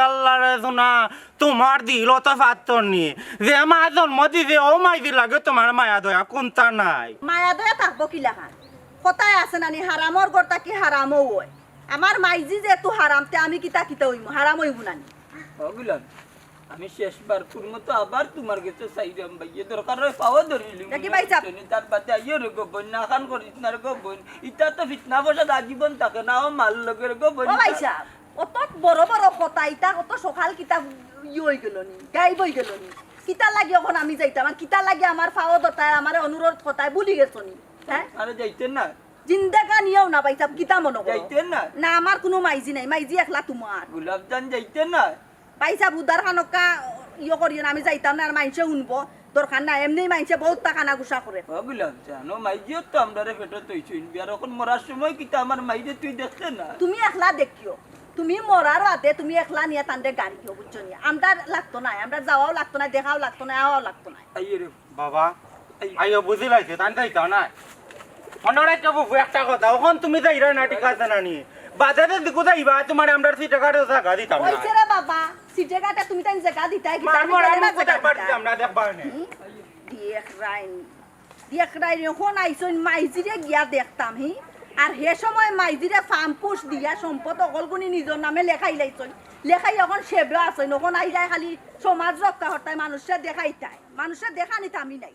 আল্লারে শুনা, তুমার দিল তো পাত্তর নি। যে মা জন্ম দিছে, ও মাইজির লাগে তুমার মায়া দয়া কুন্তা নাই। মায়া দয়া থাকবো কিলাখান? কথায় আছে নানি, হারামর ঘর থাকি হারামও অয়। আমার মাইজি যেহেতু হারাম, তে আমি কিতা কিতা অইমু? হারাম অইমু নানি? ও গুলাম, আমি শেষবার তোর মতো আবার তুমার গেছে চাইরাম ভাইয়ে, দরকার অয় পাও ধরিলিমু। দেখি ভাইসাব। তার বাদে আইও রে গো বইন, না খান করিস না রে গো বইন। ইতা তো ফিতনা ফসাদ আজীবন থাকে না, ও মার লগে রে গো বইন। ও ভাইসাব, অত বড় বড় কথা, ইতা অত সকাল কিতা ইয়ে অইগেল নি, গায়েব অইগেল নি? কিতার লাগি অখন আমি যাইতাম? আর কিতার লাগি আমার পাও ধরতায়, আমারে অনুরোধ করতায়, ভুলি গেছো নি? হ্যাঁ? আরে যাইতে না। জিন্দেগানিও না ভাইসাব, কিতা মনো করো? যাইতে না। না, আমার কুনু মাইজি নাই, মাইজি একলা তুমার। গুলাবজান যাইতে না। ভাইসাব, উদার খানকা ইয়ে করিও না, আমি যাইতাম না, আর মাইনষে হুনবো। দরকার না, এমনেউ মাইনষে বউততা কানাঘুষা করে। ও গুলাবজান, ও মাইজিও তো আমরারে পেটো থইছইন, বিয়ার অখন মরার সময় কিতা আমার মাইরে তুই দেখতে না? তুমি একলা দেখিও, তুমি মরার বাদে তুমি একলা নিয়া তানরে গাড়িও, বুঝছো নি? আমরার লাগতো নায়, আমরার যাওয়াও লাগতো নায়, দেখাও লাগতো নায়, আওয়াও লাগতো নায়। আইয়ে রে। বাবা, আইও বুঝিলাইছি, তান যাইতাম নায়। মনে রাখিও ফুফু একটা কথা, অখন তুমি যাইরায় না, ঠিক আছে নানি? বাদে যে দিকু যাইবা, তুমারে আমরার সিটে কাটে জাগা দিতাম না। অইছে রে বাবা, সিটে গাটে তুমি তাইন জাগা দিতায় কিতা? মার, আমি মার, তাইন আমি না জাগা কোথায় বাড়ি দিতাম না, দেখবার নে। হুম? দেখরাইন, দেখরাইন, অখন আইছইন মাইজিরে গিয়া দেখতাম, হি? আর হে সময় মাইজিরে ফাম্পুস দিয়া সম্পদ অকলগুনি নিজর নামে লেখাই লাইছইন। লেখাই অখন সেবে আছইন, অখন আইলায় খালি সমাজ রক্ষা করতায়, মানুষরে দেখাইতায়। মানুষরে দেখানিত আমি নাই।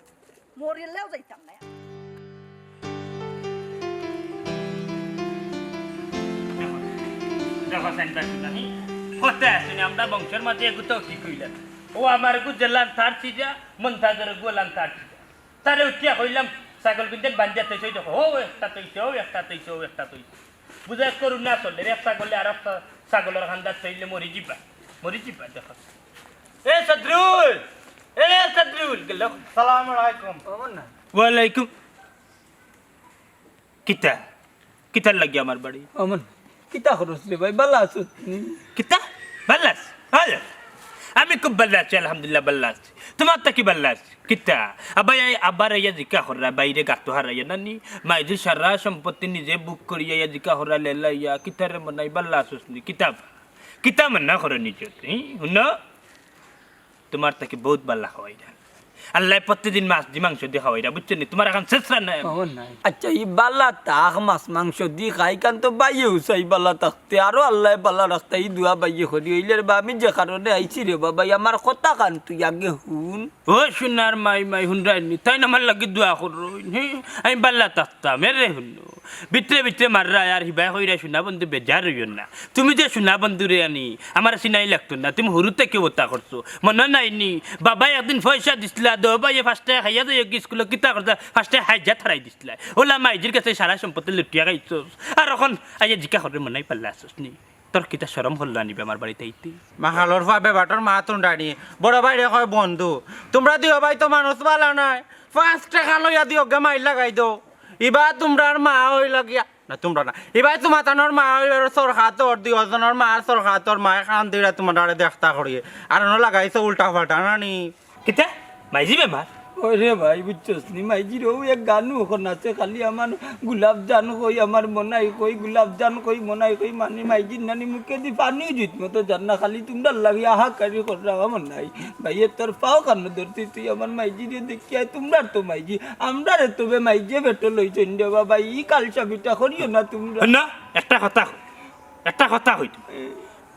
মরিলেও যাইতাম না। দেখো, দেখো, সাইন পাইছো না নি? কথা আছে না, আমরা বংশর মাঝে এগু তো ঠিক অইলাম। ও আমার এগু জেলান তার চিজা, মন্তাজর এগু লান তার চিজা। তারে উঠিয়া কইলাম, ছাগল কিনতে বান্ধিয়া তৈছে, ওই দেখো, ও একটা তৈছে, ও একটা তৈছে, ও একটা তৈছে। বুঝা করুন না চলে, এক ছাগলে আর একটা ছাগলর খান্দাত তৈলে মরি যিবা, মরি যিবা, দেখো। এ সদরুল, এ সদরুল, গেল। সালাম আলাইকুম। ওমন না। ওয়ালাইকুম। কিতা? কিতার লাগি আমার বাড়ি? ওমন। কিতা খরচ রে ভাই, বালা আছো তুমি? কিতা? বাল্লাস? আরে, আমি খুব বাল্লা আছি, আলহামদুলিল্লাহ বাল্লা আছি। তোমার তা কি বাল্লা আছি? কিতা? আবার এই, আবার আইয়া জিকা খররা, বাইরে গাতো হারাইয়া নানি, মাইজি সারা সম্পত্তি নিজে বুক করিয়া ইয়া জিকা খররা লেলাইয়া, কিতারে মনাই বাল্লা আছো তুমি? কিতা? কিতা মনে করে নিজে? হুম? হুনো? তোমার তাকে বহুত বালা খাওয়াইরা। আল্লাহ প্রতিদিন মাছ দি মাংস দি খাওয়াইরা, বুঝছো নি? তোমার এখন শেষরা নাই। ও নাই। আচ্ছা, ই বালা তাক মাছ মাংস দি খাই কান তো বাইয়ে উসাই বালা থাকতে, আরো আল্লাহ বালা রাখতে, ই দোয়া বাইয়ে করি। অইলে রে বা, আমি যে কারণে আইছি রে বাবা, ই আমার কথা কান তুই আগে হুন। ও সোনার মাই, মাই হুনরাইনি, তাইন আমার লাগি দোয়া করইন, হে? আমি বালা থাকতাম, এরে হুনো। ভিতরে ভিতরে মাররা আর হিবায় কইরা সোনা বন্ধু বেজার অইও না। তুমি যে সোনা বন্ধুরে আনি, আমার চিনাই লাগতো না, তুমি হুরু থাকি ওতা করছো। মনো নাই নি? বাবায় একদিন পয়সা দিছলা, দো ভাইয়ে পাঁচ টেকা খাইয়া যাইওগি স্কুলো, কিতা করতা, পাঁচ টেকা হাইজা থারাই দিছলা। অলা মাইজির গেছে সারা সম্পত্তি লুটিয়া খাইছস। আর অখন আইয়া জিকা করে মনাই বালা আছস নি। তোর কিতা শরম করলো আনিবে আমার বাড়িত আইতে? মাহালর ফুয়া বেবাটর মা তুন্ডানি, বড় ভাইরে কয় বন্ধু। তোমরা দিও ভাই তো মানুষ বালা নায়, পাঁচ টেকা লইয়া দিওগি মাইর লাগাই দেও। ইবা তোমরার মা অইলা গিয়া না, তোমরা না। ইবায় তোমার তানোর মা অইবার সরকাতর, দুইওজনর মা আর সরকাতর মায় কান দিরা তোমার ডারে দেখতা করিয়ে। আর অনো লাগাইছো উল্টা পাল্টা নানি। কিতা? মাইজি বেমার? ওরে ভাই, বুঝছস নি? মাইজির অউ এক গানও অখন আছে, খালি আমার গোলাপ জান কই, আমার মনাই কই, গোলাপ জান কই, মনাই কই, মানে মাইজির নানি মুখে দি পানিও জুত মতো যার না, খালি তোমরা লাগি হাহাকারি কররা আমার নাই। ভাইয়ে, তোর পাও কানো ধরছি, তুই আমার মাইজিরে দেখিয়া, তোমরার তো মাইজি, আমরারে তবে মাইজে বেটো লইছইন রে বাবা, ই কালসা বিটা করিও না তোমরা। না, একটা কথা কই, একটা কথা কই তুমি।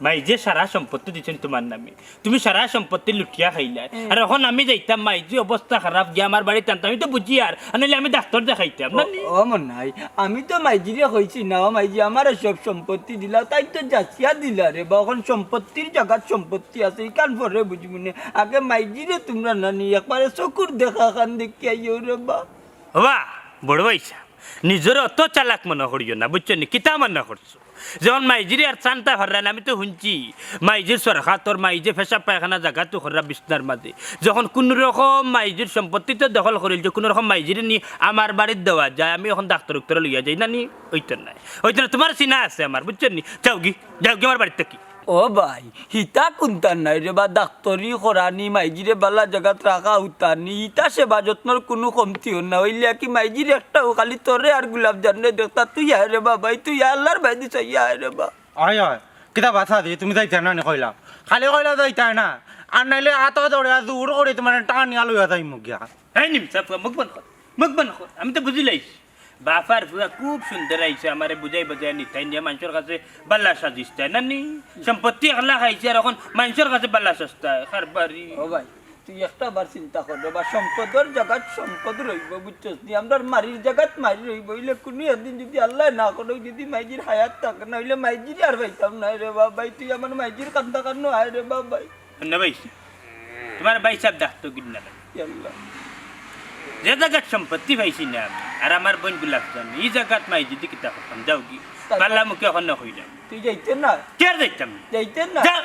মাইজে সারা সম্পত্তি দিছইন তোমার নামে, তুমি সারা সম্পত্তি লুটিয়া খাইলায়। হুম। আর অখন আমি যাইতাম, মাইজি অবস্থা খারাপ গিয়া আমার বাড়িত আনতাম, আমি তো বুঝি আর, আর নাইলে আমি ডাক্তার দেখাইতাম না নি। ও মনাই, আমি তো মাইজিরে কইছি না, ও মাইজি আমারে সব সম্পত্তি দিলা, তাই তো যাচিয়া দিলা রে বা, অখন সম্পত্তির জাগাত সম্পত্তি আছে, ইখান পরে বুঝমুনে। আগে মাইজিরে তোমরা নানি একবারে চকুর দেখা খান দেখিয়া আইও রে বা। বাবা, বড় ভাইসাব, নিজরে অত চালাক মনো করিও না, বুঝছো নি? কিতা মনো করছো? যখন মাইজিরে আর চান্তা ফাররা না, আমি তো হুনছি, মাইজির সরকাতর মাইজে পেশাব পায়খানা জাগাত কররা বিছনার মাঝে। যখন কুনু রকম মাইজির সম্পত্তি তো দখল করিল, যে কুনু রকম মাইজিরে নি আমার বাড়িত দেওয়া যায়, আমি অখন ডাক্তার উক্তারে লইয়া যাই না নি, অইতো নায়। অইতো না, তোমার চিনা আছে আমার, বুঝছো নি? যাওগি, যাওগি আমার বাড়িত থাকি। ও ভাই, হিতা কুন্তা নাই রে বা, ডাক্তারি করানি, মাইজিরে বালা জাগাত রাখা উতানি, ইতা সেবা যত্নর কুনু কমতি অর না। অইলে কি মাইজির একটাও খালি তোরে আর গোলাপ জানরে দেখতা, তুই আয় রে বা ভাই, তুই আল্লাহর ভাই দিছ, ইয়া আয় রে বা। অয়, অয়, কিতা বাছা দি, তুমি যাইতায় না নি কইলাম? খালি কইলা যাইতায় না, আর নাইলে আতো ধরে আর জোর করি তোমারে টানিয়া লইয়া যাইমু গিয়া। এই নিমসা ফুয়া, মুখ বন্ধ কর, মুখ বন্ধ কর, আমি তো বুঝিলাইছি। বাফর ফুয়া খুব সুন্দর আইছে, আমারে বুঝাই বুঝাই নিতাই নিয়া মানষর কাছে বালা সাজিছতায় না নি? সম্পত্তি একলা খাইছে আর অখন মানষর কাছে বালা সাজতায়, কারবারি। ও ভাই, তুই একটা বার চিন্তা কর রে বা, সম্পদর জাগাত সম্পদ রইবো, বুঝছস নি? আমরার মারির জাগাত মারি রইবো, অইলে কুনু একদিন যুদি আল্লায় না করউক, যুদি মাইজির হায়াত থাকে না, অইলে মাইজিরে আর পাইতাম নায় রে বা ভাই, তুই আমার মাইজির কান্দা কান্দো আয় রে বা ভাই। না ভাই, তোমার ভাইসাব ডাকতো কিনা ভাই? ইয়াল্লা। যে জাগাত সম্পত্তি পাইছি না আমি, আর আমার বইন গোলাপ জান, ই জাগাত মাইজিদি কিতা করতাম, যাওগি। তাই পাল্লা মুখে অখন না কইলাম। তুই যাইতে না? কে আর যাইতাম না? যাইতে না? যা।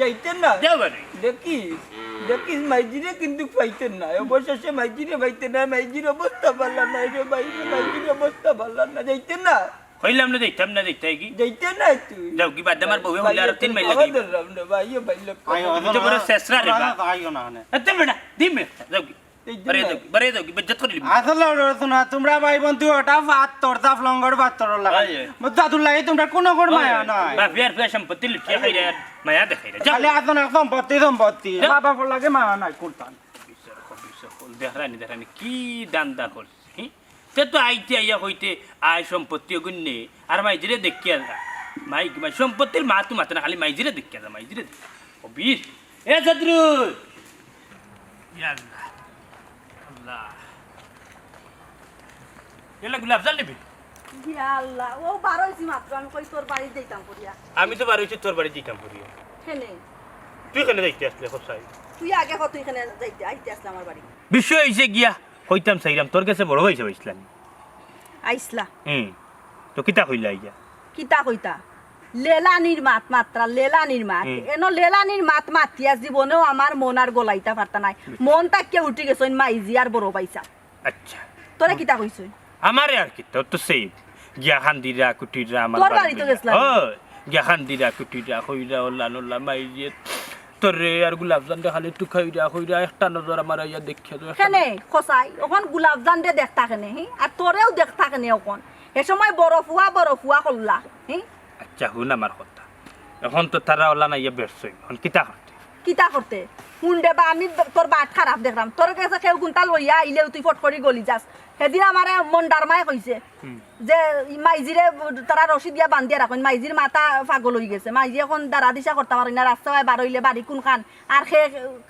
যাইতে না? যাও বারে। দেখিস, দেখিস মাইজিরে কিন্তু পাইতে না। অবশেষে মাইজিরে পাইতে না, মাইজির অবস্থা বালা নায় রে ভাই, মাইজির অবস্থা বালা না, যাইতে না? কইলাম না যাইতাম না, যাইতায় কি? যাইতে না তুই। যাওগি, বাদে আমার বউয়ে হুনলে আরো তিন মাইল লাগাইবো। ধরলাম রে ভাই, এ ভাই লোক। আয়, তুমি তো বড় শেষরা রে বা। আয়, আয়, না, না। এত বেটা, দিমে, যাওগি। বারে যাও, বারে যাও, বেজ্জত করিলিমু। আসলে ওটা শোনা, তোমরা ভাই বন্ধু ওটা পাত্তর, জাফলংর পাত্তর লাগা। বুঝছো, তোর লাগি তোমরা কোনো কোনো মায়া নাই। বাপ আর পুয়া সম্পত্তি লুটিয়া খাইরা আর মায়া দেখাইরা। যাও। খালি আসলে সম্পত্তি, সম্পত্তি। যাও। মা বাপর লাগি মায়া নাই, কুলতান। দেখরানি, দেখরানি, কি ধান্দা করছে, হি? তে তো আইতে আইয়া কইতে, "আয় সম্পত্তি অগুন নে, আর মাইজিরে দেখিয়া যা।" মাই, মাই, সম্পত্তির মাত তো মাতে না, খালি মাইজিরে দেখিয়া যা, মাইজিরে দেখিয়া। ও বীর, এ শত্রু! ইয়া আল্লাহ, আল্লাহ। এলা গোলাপ জল নিবি? ইয়া আল্লাহ, ও বার অইছি মাত্র, আমি কই তোর বাড়ি যাইতাম করিয়া। আমি তো বার অইছি তোর বাড়ি যাইতাম করিয়া। কেনে? তুই কেনে যাইতে আসলে, কসাই? তুই আগে ক, তুই কেনে যাইতে, আইতে আসলে আমার বাড়ি? বিষয় অইছে গিয়া, কইতাম চাইরাম, তোর গেছে বড় ভাইসাব আইছলা নি? আইছলা। হুম। তো কিতা কইলা আইয়া? কিতা কইতা? লেলানির মাত মাতরা, লেলানির মাত। হুম। এনো লেলানির মাত মাতিয়া জীবনেও আমার মন আর গলাইতা পারতা নায়। মন থাকিয়া উঠি গেছইন মাইজি আর বড় ভাইসাব। আচ্ছা। তোরে কিতা কইছইন? আমারে আর কিতা, ও তো সেই গিয়া কান্দিরা, কুটিরা, আমার তোর বাড়িত গেছলা। ও, গিয়া কান্দিরা, কুটিরা, কইরা, ওলা নোলা মাইজিয়ে তোরে আর গোলাপ জানরে খালি টুকাইরা, কইরা, একটা নজর আমার আইয়া দেখিয়া যাও, একটা কেনে, কসাই, অখন গোলাপ জানরে দেখতা কেনে, হি? আর তোরেও দেখতা কেনে অখন? হে সময় বড় ফুয়া, বড় ফুয়া করলা, হি? আচ্ছা, হুন আমার কথা। অখন তো তারা ওলা নাইয়া বেরছইন, অখন কিতা করতে? কিতা করতে? হুন রে বা, আমি তোর বাট খারাপ দেখরাম। তোর গেছে কেউ কুনটা লইয়া আইলেও তুই ফট করি গলি যাস। হেদিন আমারে মন্ডার মায়ে কইছে হুম। যে ই মাইজিরে তারা রশি দিয়া বান্ধিয়া রাখইন, মাইজির মাথা পাগল অইগেছে, মাইজি অখন দাঁড়া দিশা করতা পারইন না, রাস্তায় বার অইলে বাড়ি কুনখান, আর হে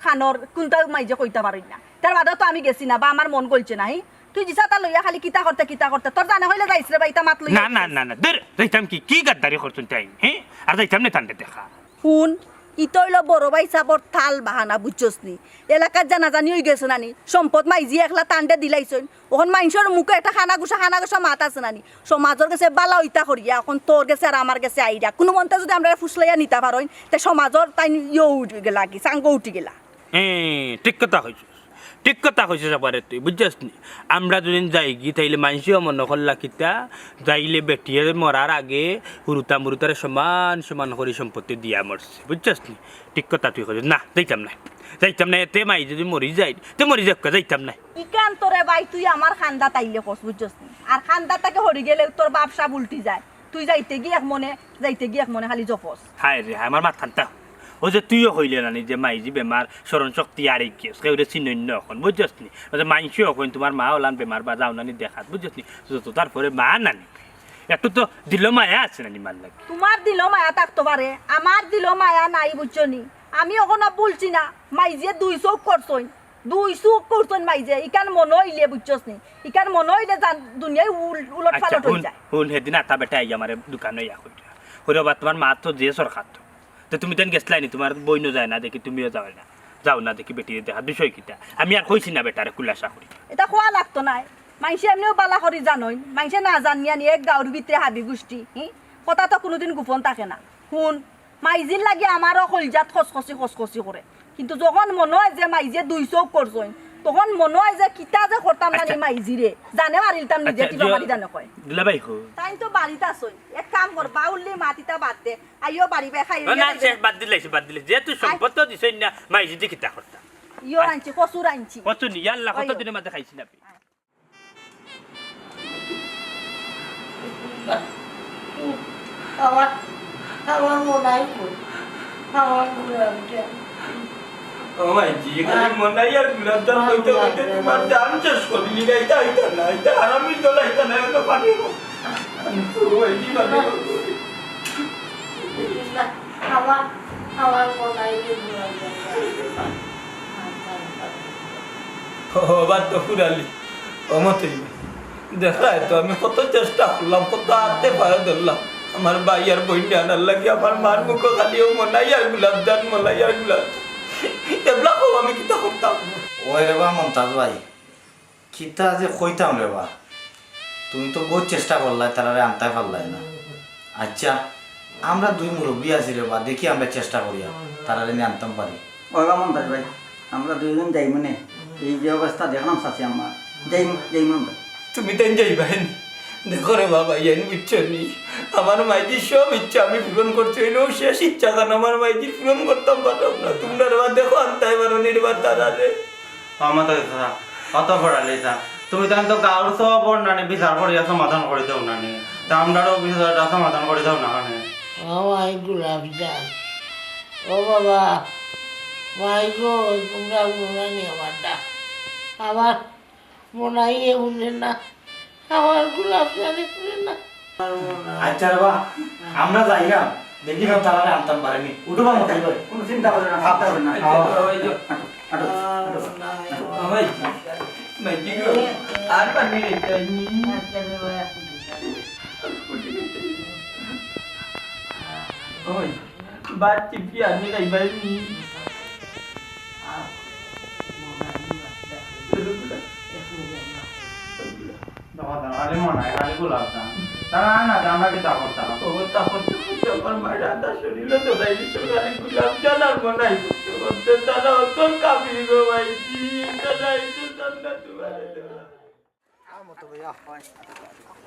খানর কুনটাও মাইজে কইতা পারইন না। তার বাদেও তো আমি গেছি না বা আমার মন গলছে না, হি? তুই যেছা তা লইয়া খালি কিতা করতে, কিতা করতে, তোর জানে কইলে যাইস রে বা, ইতা মাত লইয়া না, না, যাইস। না, না, দের, যাইতাম কি, কি গাদ্দারি করছইন তাইন, হি? আর যাইতাম না তানরে দেখা। হুন, ইতা অইলো বড় ভাইসাবর তাল বাহানা, বুঝছস নি? এলাকাত জানাজানি অইগেছে না নি? সম্পদ মাইজি একলা তানরে দিলাইছইন। অখন মাইনষর মুখে একটা কানাঘুষা, কানাঘুষা মাত আছে না নি? সমাজর গেছে বালা অইতা করিয়া, অখন তোর গেছে আর আমার গেছে আইরা। কুনুমন্তে যুদি আমরারে ফুসলাইয়া নিতা পারইন, তে সমাজর তাইন ইয়ো উঠি গেলা কি, চাঙ্গো উঠি গেলা। হে, ঠিক কথা কইছস। ঠিক কথা কইছস একবারে তুই, বুঝছস নি? আমরা যুদি যাইগি, তাইলে মাইনষেও মনো করলা কিতা, যাইলে বেটিয়ে মরার আগে হুরুতা মুরুতারে সমান সমান করি সম্পত্তি দিয়া মরছে, বুঝছস নি? ঠিক কথা তুই কইছস। না, যাইতাম না। যাইতাম না, এতে মাই যুদি মরি যায়, তে মরি যাউক্কা, যাইতাম না। ইখান তোরে ভাই তুই আমার কান্দাত আইলে কস, বুঝছস নি? আর কান্দাত থাকি হরি গেলেউ তোর ভাব সাব উল্টি যায়। তুই যাইতে গি এক মনে, যাইতে গি এক মনে খালি জপস। হায় রে, হায়, আমার মাতখানতা। অউ যে তুইও কইলে না নি যে মাইজি বেমার, স্মরণ শক্তি হারি গেছে, কেউরে চিনইন না অখন, বুঝছস নি? অউ যে মাইনষেও কইন তুমার মা অলান বেমার বা যাও না নি দেখাত, বুঝছস নি? যত তার পরে মা নানি। একটু তো দিলো মায়া আছে না নি মার লাগি? তুমার দিলো মায়া থাকতো পারে, আমার দিলো মায়া নাই, বুঝছো নি? আমি অখনো ভুলছি না, মাইজিয়ে দুই চউখ করছইন, দুই চউখ করছইন মাইজিয়ে, ইখান মনো অইলে বুঝছস নি, ইখান মনো অইলে জান দুনিয়াই উল-, উলট আচ্ছা, পালট অই হুন, যায়। হুন, হেদিন আতা বেটা আইয়া আমারে দোকানো আইয়া কইরা, কইরা, "বা, তুমার মা তো যে সরকার তো, তে তুমি তাইন গেছলায় নি, তুমার বইনও যায় না দেখি, তুমিও যাও না, যাও না দেখি বেটিরে দেখা, বিষয় কিতা?" আমি আর কইছি না বেটারে, খুলাসা করি। ইতা কওয়া লাগতো নায়, মাইনষে এমনেও বালা করি জানইন, মাইনষে না জানিয়া নি এক গাউর ভিতরে হাবি গুষ্টি, হি? কথা তো কুনুদিন গোপন থাকে না। হুন, মাইজির লাগি আমারও কইলজাত খসখসি খসখসি করে। কিন্তু যখন মনো অয় যে মাইজিয়ে দুই চউখ করছইন, তখন মনো অয় যে কিতা যে করতাম না নি আচ্ছা। মাইজিরে। জানে মারিলতাম নিজে, আচ্ছা, টিপা মারি জানে কয়। দুলাভাই কই? তাইন তো বাড়িত আছইন। এক কাম কর, বাউল্লি মাত ইতা বাদ দে। আইও বাড়ি বায় খাই না, না, শেষ, বাদ দিলাইছি, বাদ দিলাইছি। যেহেতু সম্পদ তো দিছইন না, মাইজিদি কিতা করতাম? ইয়ো আনছি, কচুর আনছি। কচু নি, আল্লাহ, কত দিনর মাঝে খাইছি না। আমার, আমার মনাই কই? আমার গোলাপ জান। ও মাইজি, খালি মনাই আর গোলাপ জান কইতে কইতে তুমার জান শেষ করিলি না, ইতা, ইতা না, ইতা হারামির দল, ইতা না, ইতা পানি গো। ও মাইজি, পানি গো। আমার, আমার মনাই রে গোলাপ জান। ও বাদ তো ফুরালি। ও মতই, দেখরায় তো আমি কত চেষ্টা করলাম, কত আতে পায়ে ধরলাম। আমার ভাই আর বইনরে আনার লাগি আমার মার মুখো খালি অউ মনাই আর গোলাপ জান, মনাই আর গোলাপ জান। এবলা কও আমি কিতা করতাম? ওই রে বা মন্তাজ ভাই, কিতা যে কইতাম রে বা, তুমি তো বউত চেষ্টা করলায়, তারারে আনতায় পারলায় না। আচ্ছা, আমরা দুই মুরব্বি আছি রে বা, দেখি আমরা চেষ্টা করিয়া তারারে নি আনতাম পারি। ওই বা মন্তাজ ভাই, আমরা দুইজন যাইমু নে। এই যে অবস্থা দেখলাম চাচি আম্মা, যাইমু, যাইমু আমরা। তুমি তাইন যাইবায় নি? দেখো রে বাবা, ইয়াইন বুঝছো নি? আমার মাইজির সব ইচ্ছা আমি পূরণ করছি, অইলেও শেষ ইচ্ছাখান আমার মাইজির পূরণ করতাম পারলাম না। তুমরা রে বা দেখো আনতায় পারো নি রে বা তারারে। আমার তাই তারা কত পড়ালি তা? তুমি তান তো গাউর সব নানি বিচার করিয়া সমাধান করি দেও নানি। তা আমরারও বিচারটা সমাধান করি দেও না মানে। ও ভাই গোলাপজান, ও বাবা, ভাই গো, তোমরা হুনো নি আমারটা। আমার মনাইয়ে হুনে না, আমার গোলাপজানে হুনে না। আচ্ছা রে বা, আমরা যাইলাম, দেখি না তারারে আনতাম পারিনি। উঠো বা মতি ভাই, কোনো চিন্তা করবেন না, ভাবতে হবে না। আচ্ছা, ওই যে, আটো, আটো, আটো। ও ভাই, ভাই, কি গো? আর পারবি রে, তাই নি? ওই, বাদ চিপি আনি খাইবাই নি? দেখো, দেখো, খালি মনাই, খালি গোলাপজান। তারা আয় না, আমরা কিতা করতাম? ও, তা করতে করতে আমার মায়ের আধা শরীরে দৌড়াই দিচ্ছে, খালি গোলাপজান আর মনাই করতে করতে। তারা অত কাফি গো ভাই, তারা এই তো জান্নাত তোমার। আ, মতই ভাই, আ।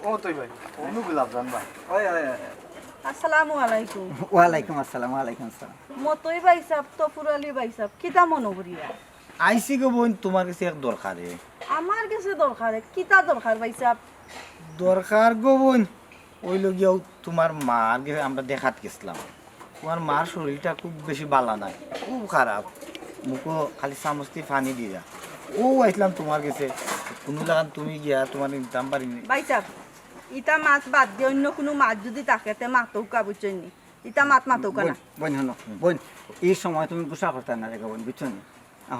ও মতই ভাই, অনু গোলাপজান ভাই। ওই, ওই, ওই। আসসালামু আলাইকুম। ওয়ালাইকুম আসসালাম, ওয়ালাইকুম আসসালাম। মতই ভাই সাব, তফুর আলী ভাই সাব, কিতা মনো করিয়া? আইছি গো বইন, তোমার গেছে এক দরকারে। আমার গেছে দরকারে? কিতা দরকার ভাই সাব? দরকার গো বইন, অইলো গিয়াউ তোমার মার গেছে আমরা দেখাত গেছলাম। তোমার মার শরীরটা খুব বেশি বালা নাই, খুব খারাপ, মুখো খালি চামচ দি পানি দিরা। অউ আইছলাম তোমার গেছে, কুনু লাখান তুমি গিয়া তোমার নিতাম পারিনি। ভাই সাব, ইতা মাত বাদ দিয়া অইন্য কুনু মাত যুদি থাকে তে মাতউক্কা, বুঝছইন নি? ইতা মাত মাতউক্কা না। বইন, বইন, হুনো, বইন, ই সময় তুমি গুসা করতায় না রে গো বইন, বুঝছো নি?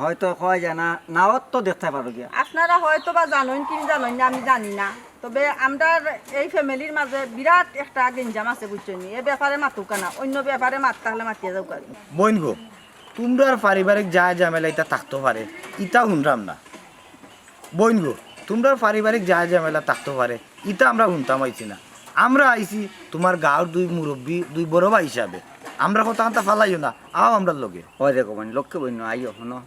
হয়তো কওয়া যায় না, নাও তো দেখতায় পারো গিয়া। আপনারা হয়তো বা জানইন কি জানইন না, আমি জানি না। তবে আমরার এই family-র মাঝে বিরাট একটা গেঞ্জাম আছে, বুঝছইন নি? এ ব্যাপারে মাতউক্কা না, অইন্য ব্যাপারে মাত থাকলে মাতিয়া যাউক্কা। বইন গো, তুমরার পারিবারিক যায় ঝামেলা ইতা থাকতো পারে, ইতা হুনরাম না। বইন গো, তুমরার পারিবারিক যায় ঝামেলা থাকতো পারে, ইতা আমরা হুনতাম আইছি না। আমরা আইছি তোমার গাউর দুই মুরব্বি, দুই বড় ভাই হিসাবে। আমরার কথা কান্তা ফালাইও না, আও আমরার লগে। ওই দেখো বইন, লক্ষ্মী বইন, আইও, হুনো।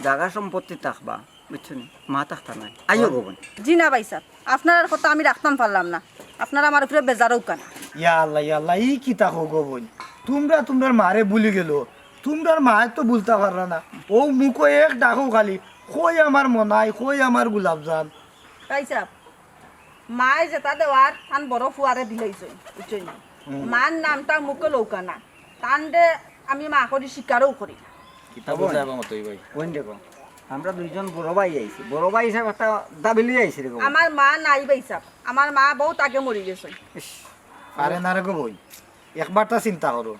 জাগা সম্পত্তি থাকবা, বুঝছো নি? মা থাকতা নায়। আইও গো বইন। জি না ভাই সাব, আপনারার কথা আমি রাখতাম পারলাম না, আপনারা আমার উপরে বেজার অউক্কা না। ইয়া আল্লাহ, ইয়া আল্লাহ, ই কিতা কও গো বইন? তুমরা তুমরার মারে ভুলি গেলো, তুমরার মায়ে তো ভুলতা পাররা না। অউ মুখো এক ডাকো খালি, কই আমার মনাই, কই আমার গোলাপজান। ভাই সাব, মায়ে যেটা দেওয়ার তান বড় ফুয়ারে দিলাইছইন, বুঝছইন নি? হুম। মার নামটা মুখো লউক্কা না, তানরে আমি মা করি স্বীকারও করি না। কিতা বুঝাইবা মতই ভাই? বইন দেখো, আমরা দুইজন বড় ভাই আইছি, বড় ভাই হিসাবে একটা দাবি লইয়া আইছি রে গো। আমার মা নাই ভাই সাব, আমার মা বউত আগে মরি গেছইন। ইস, পারে না রে গো বইন, একবারটা চিন্তা করো।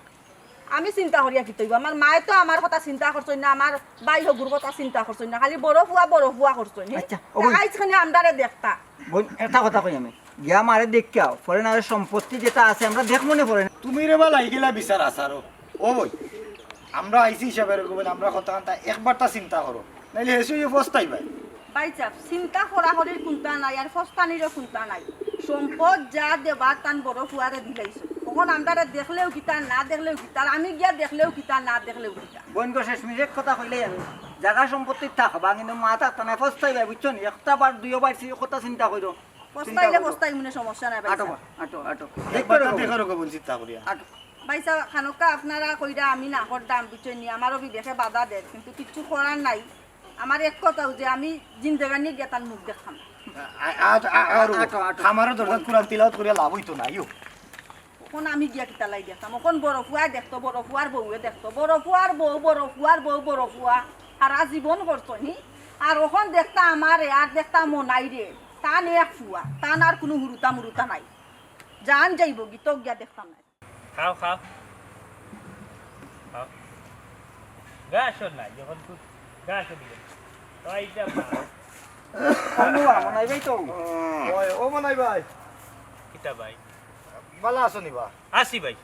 আমি চিন্তা করিয়া কিতা অইবো? আমার মায়ে তো আমার কথা চিন্তা করছইন না, আমার ভাই হগুর কথা চিন্তা করছইন না, খালি বড় ফুয়া, বড় ফুয়া করছইন। আচ্ছা, ও বইন। আইজ খানি আমরারে দেখতা। বইন, একটা কথা কই আমি, গিয়া মারে দেখিয়াও, পরে না অয় সম্পত্তি যেটা আছে আমরা দেখমু নে পরে। তুমি রে বা লাগি গেলা বিচার আচারো। ও বইন, আমরা আইছি হিসাবে রে গো বইন, আমরার কথা কান্তা একবারটা চিন্তা করো, নাইলে হেষে অইয়া পস্তাইবায়। ভাই সাব, চিন্তা করাকরির কুন্তা নাই, আর পস্তানিরও কুন্তা নাই। সম্পদ যা দেবার তান বড় ফুয়ারে দিলাইছইন। অখন আমরারে দেখলেও কিতা, না দেখলেও কিতা, আর আমি গিয়া দেখলেও কিতা, না দেখলেও কিতা। বইন গো, শেষমেশ এক কথা কইলাই আমি, জাগা সম্পত্তি থাকবা, কিন্তু মা থাকতা নায়, পস্তাইবায়, বুঝছো নি? একটা বার, দুইও বার সে কথা চিন্তা করো। পস্তাইলে চিন্তা করো। পস্তাই মনে সমস্যা নাই ভাই আটো সাব। বা, আটো, আটো। একবার দেখো তো রে। দেখো রে গো বইন, চিন্তা করিয়া। আটো। ভাই সাব, খানোকা আপনারা কইরা আমি না করতাম, বুঝছইন নি? আমারও বিবেকে বাধা দের, কিন্তু কিচ্ছু করার নাই। আমার এক কথাউ যে আমি জিন্দেগানি গিয়া তান মুখ দেখতাম না। আ-, আ-, আ-, আ-, আরো আটো, আটো। আমারও দরকার, কোরআন তিলাওয়াত করিয়া লাভ অইতো না, ইয়ো। অখন আমি গিয়া কিতার লাগি দেখতাম? অখন বড় ফুয়ায় দেখতো, বড় ফুয়ার বউয়ে দেখতো, বড় ফুয়ার বউ, বড় ফুয়ার বউ, বড় ফুয়া, হারা জীবন করতো নি। আর অখন দেখতা আমারে, আর দেখতা মনাইরে, তান এক ফুয়া, তান আর কুনু হুরুতা মুরুতা নাই। জান যাইবো গি, তো গিয়া দেখতাম না। খাও, খাও। খাও। গাছও নাই, যখন তুই গাছও দিবে। তো এইটা খাও। অনু, মনাই ভাই তো। ওই, ও মনাই ভাই। কিতা ভাই? বালা আছো নি বা? আছি ভাই।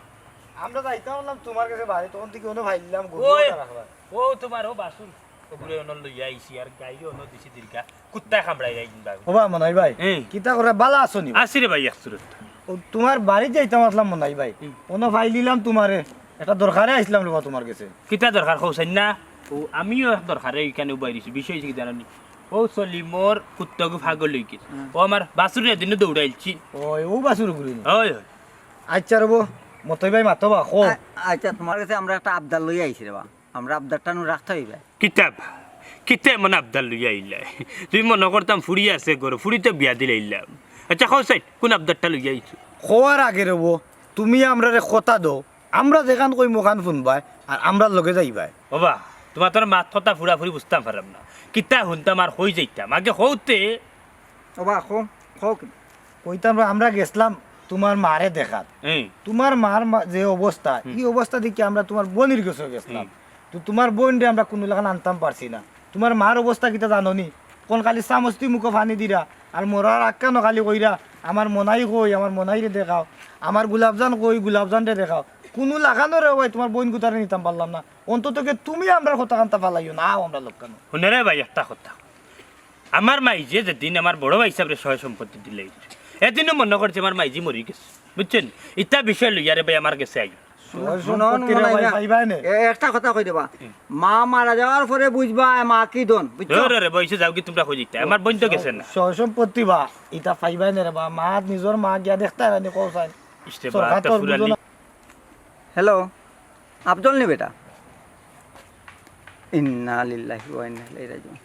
আমরা যাইতাম বললাম তোমার গেছে বাড়ি, তখন থাকি অনো ভাইলাম, গরু ওই, ওটা রাখবা। ও তোমার ও বাসুর, ও ঘুরে অনো লইয়া আইছি, আর গাইরে অনো দিছি দীর্ঘা। কুত্তায় কামড়াই যাই দিন বাবু। ও বা মনাই ভাই, হুম। কিতা করে, বালা আছো নি? আছি রে ভাই, এক সুরত। ও, তোমার বাড়িত যাইতাম আসলাম মনাই ভাই। হুম। অনো পাইলিলাম তোমারে, একটা দরকারে আইছিলাম রে বা তোমার গেছে। কিতা দরকার কও চাইন না? ও, আমিও এক দরকারে ইখানে উবাই দিছি, বিষয় হইছে কি জানো নি? ও সলিমর কুত্তাগু পাগল হই গেছে। হুম। ও আমার বাছুর এদিনও দৌড়াইলছি। ওই, ও বাছুর ঘুরে নি? ওই, ওই। আচ্ছা রে বা, মতই ভাই মাতো বা, কও। আ-, আচ্ছা, তোমার গেছে আমরা একটা আবদার লইয়া আইছি রে বা। আমরা আবদারটা নু রাখতে হইবে। কিতা বা? কিতা এমন আবদার লইয়া আইলায়? তুমি মনো করতাম ফুড়ি আছে ঘরো, ফুড়িত বিয়া দিলাইলাম। আচ্ছা, কও চাইন, কুন আবদারটা লইয়া আইছো? কওয়ার আগে রে বো, তুমি আমরারে কথা দেও, আমরা যেখান কইমু অখান হুনবায়, আর আমরার লগে যাইবায়। ওবা, তুমার তো মাত কথা পুরাপুরি বুঝতাম পারলাম না। কিতা হুনতাম আর কই যাইতাম? আগে কও তে। ওবা, কও, কও কি? কইতাম বা, আমরা গেছলাম তুমার মারে দেখাত। হুম। তুমার মার মা-, যে অবস্থা, হুম। ই অবস্থা দেখি আমরা তুমার বইনর গেছে গেছলাম। হুম। তো তুমার বইনরে আমরা কুনু লাখান আনতাম পারছি না। তুমার মার অবস্থা কিতা জানো নি? কোন খালি চামচদি মুখো পানি দিরা, আর মরার আগ খানো খালি কইরা, "আমার মনাই কই, আমার মনাইরে দেখাও, আমার গুলাবজান কই, গুলাবজানরে দেখাও।" কুনু লাখানো রে ভাই, তুমার বইন গুতারে নিতাম পারলাম না। অন্তত কে তুমি আমরার কথাখানতা ফালাইও না, আও আমরার লগে খানো। হুনো রে ভাই, একটা কথা। আমার মাইজে যেদিন আমার বড় ভাই সাবরে সয় সম্পত্তি দিলাইছইন, এদিনও মনো করছি আমার মাইজি মরি গেছে, বুঝছো নি? ইতা বিষয় লইয়া রে ভাই আমার গেছে আইও। হুনো, হুনো, হুনো, হুনো, ভাই, হুনো। পাইবায় নে। এ, একটা কথা কই দেবা, হুম। মা মারা যাওয়ার পরে বুঝবায় মা কি ধন, বুঝছো? ধরো রে, বইছে যাও কি তুমরা কই দিতা? আমার বইন তো গেছে না। সয় সম্পত্তি বা, ইতা পাইবায় নে রে বা, মা নিজর মা গিয়া দেখতায় না নি, কও চাইন। ইস রে বা, সরকার তো তো আর ফুরালি। বুঝো না। হ্যালো, আফজল নি বেটা? ইন্না লিল্লাহি ওয়া ইন্না ইলাইহি রাজিউন।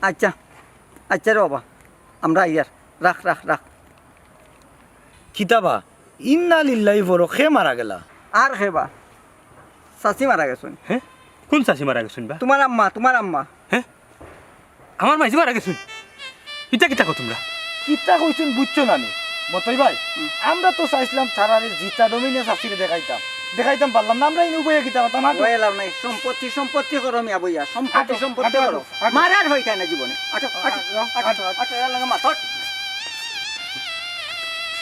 আচ্ছা, আচ্ছা রে বাবা, আমরা আইয়ার। রাখ, রাখ, রাখ। কিতা বা? ইন্না লিল্লাহি পড়ো, কে মারা গেলা? আর কে বা? চাচি মারা গেছইন। হে? কুন চাচি মারা গেছইন বা? তুমার আম্মা, তুমার আম্মা। হে? আমার মাইজি মারা গেছইন? ইতা কিতা কও তুমরা? কিতা কইছইন বুঝছো না নি? মতই ভাই, হুম। আমরা তো চাইছলাম তারারে জিতা ডমিনে চাচিরে দেখাইতাম। দেখাইতাম পারলাম না, আমরা ইনো বইয়া কিতা করতাম? হাঁটো। বইয়া লাভ নাই, সম্পত্তি, সম্পত্তি করো মিয়া বইয়া, সম্পত্তি, হাঁটো, সম্পত্তি হাঁটো, করো। হাঁটো। মারার হইতায় না জীবনে। আটো, আটো, আটো, আটো, আটো, আটো, এর লগে মাত, হট।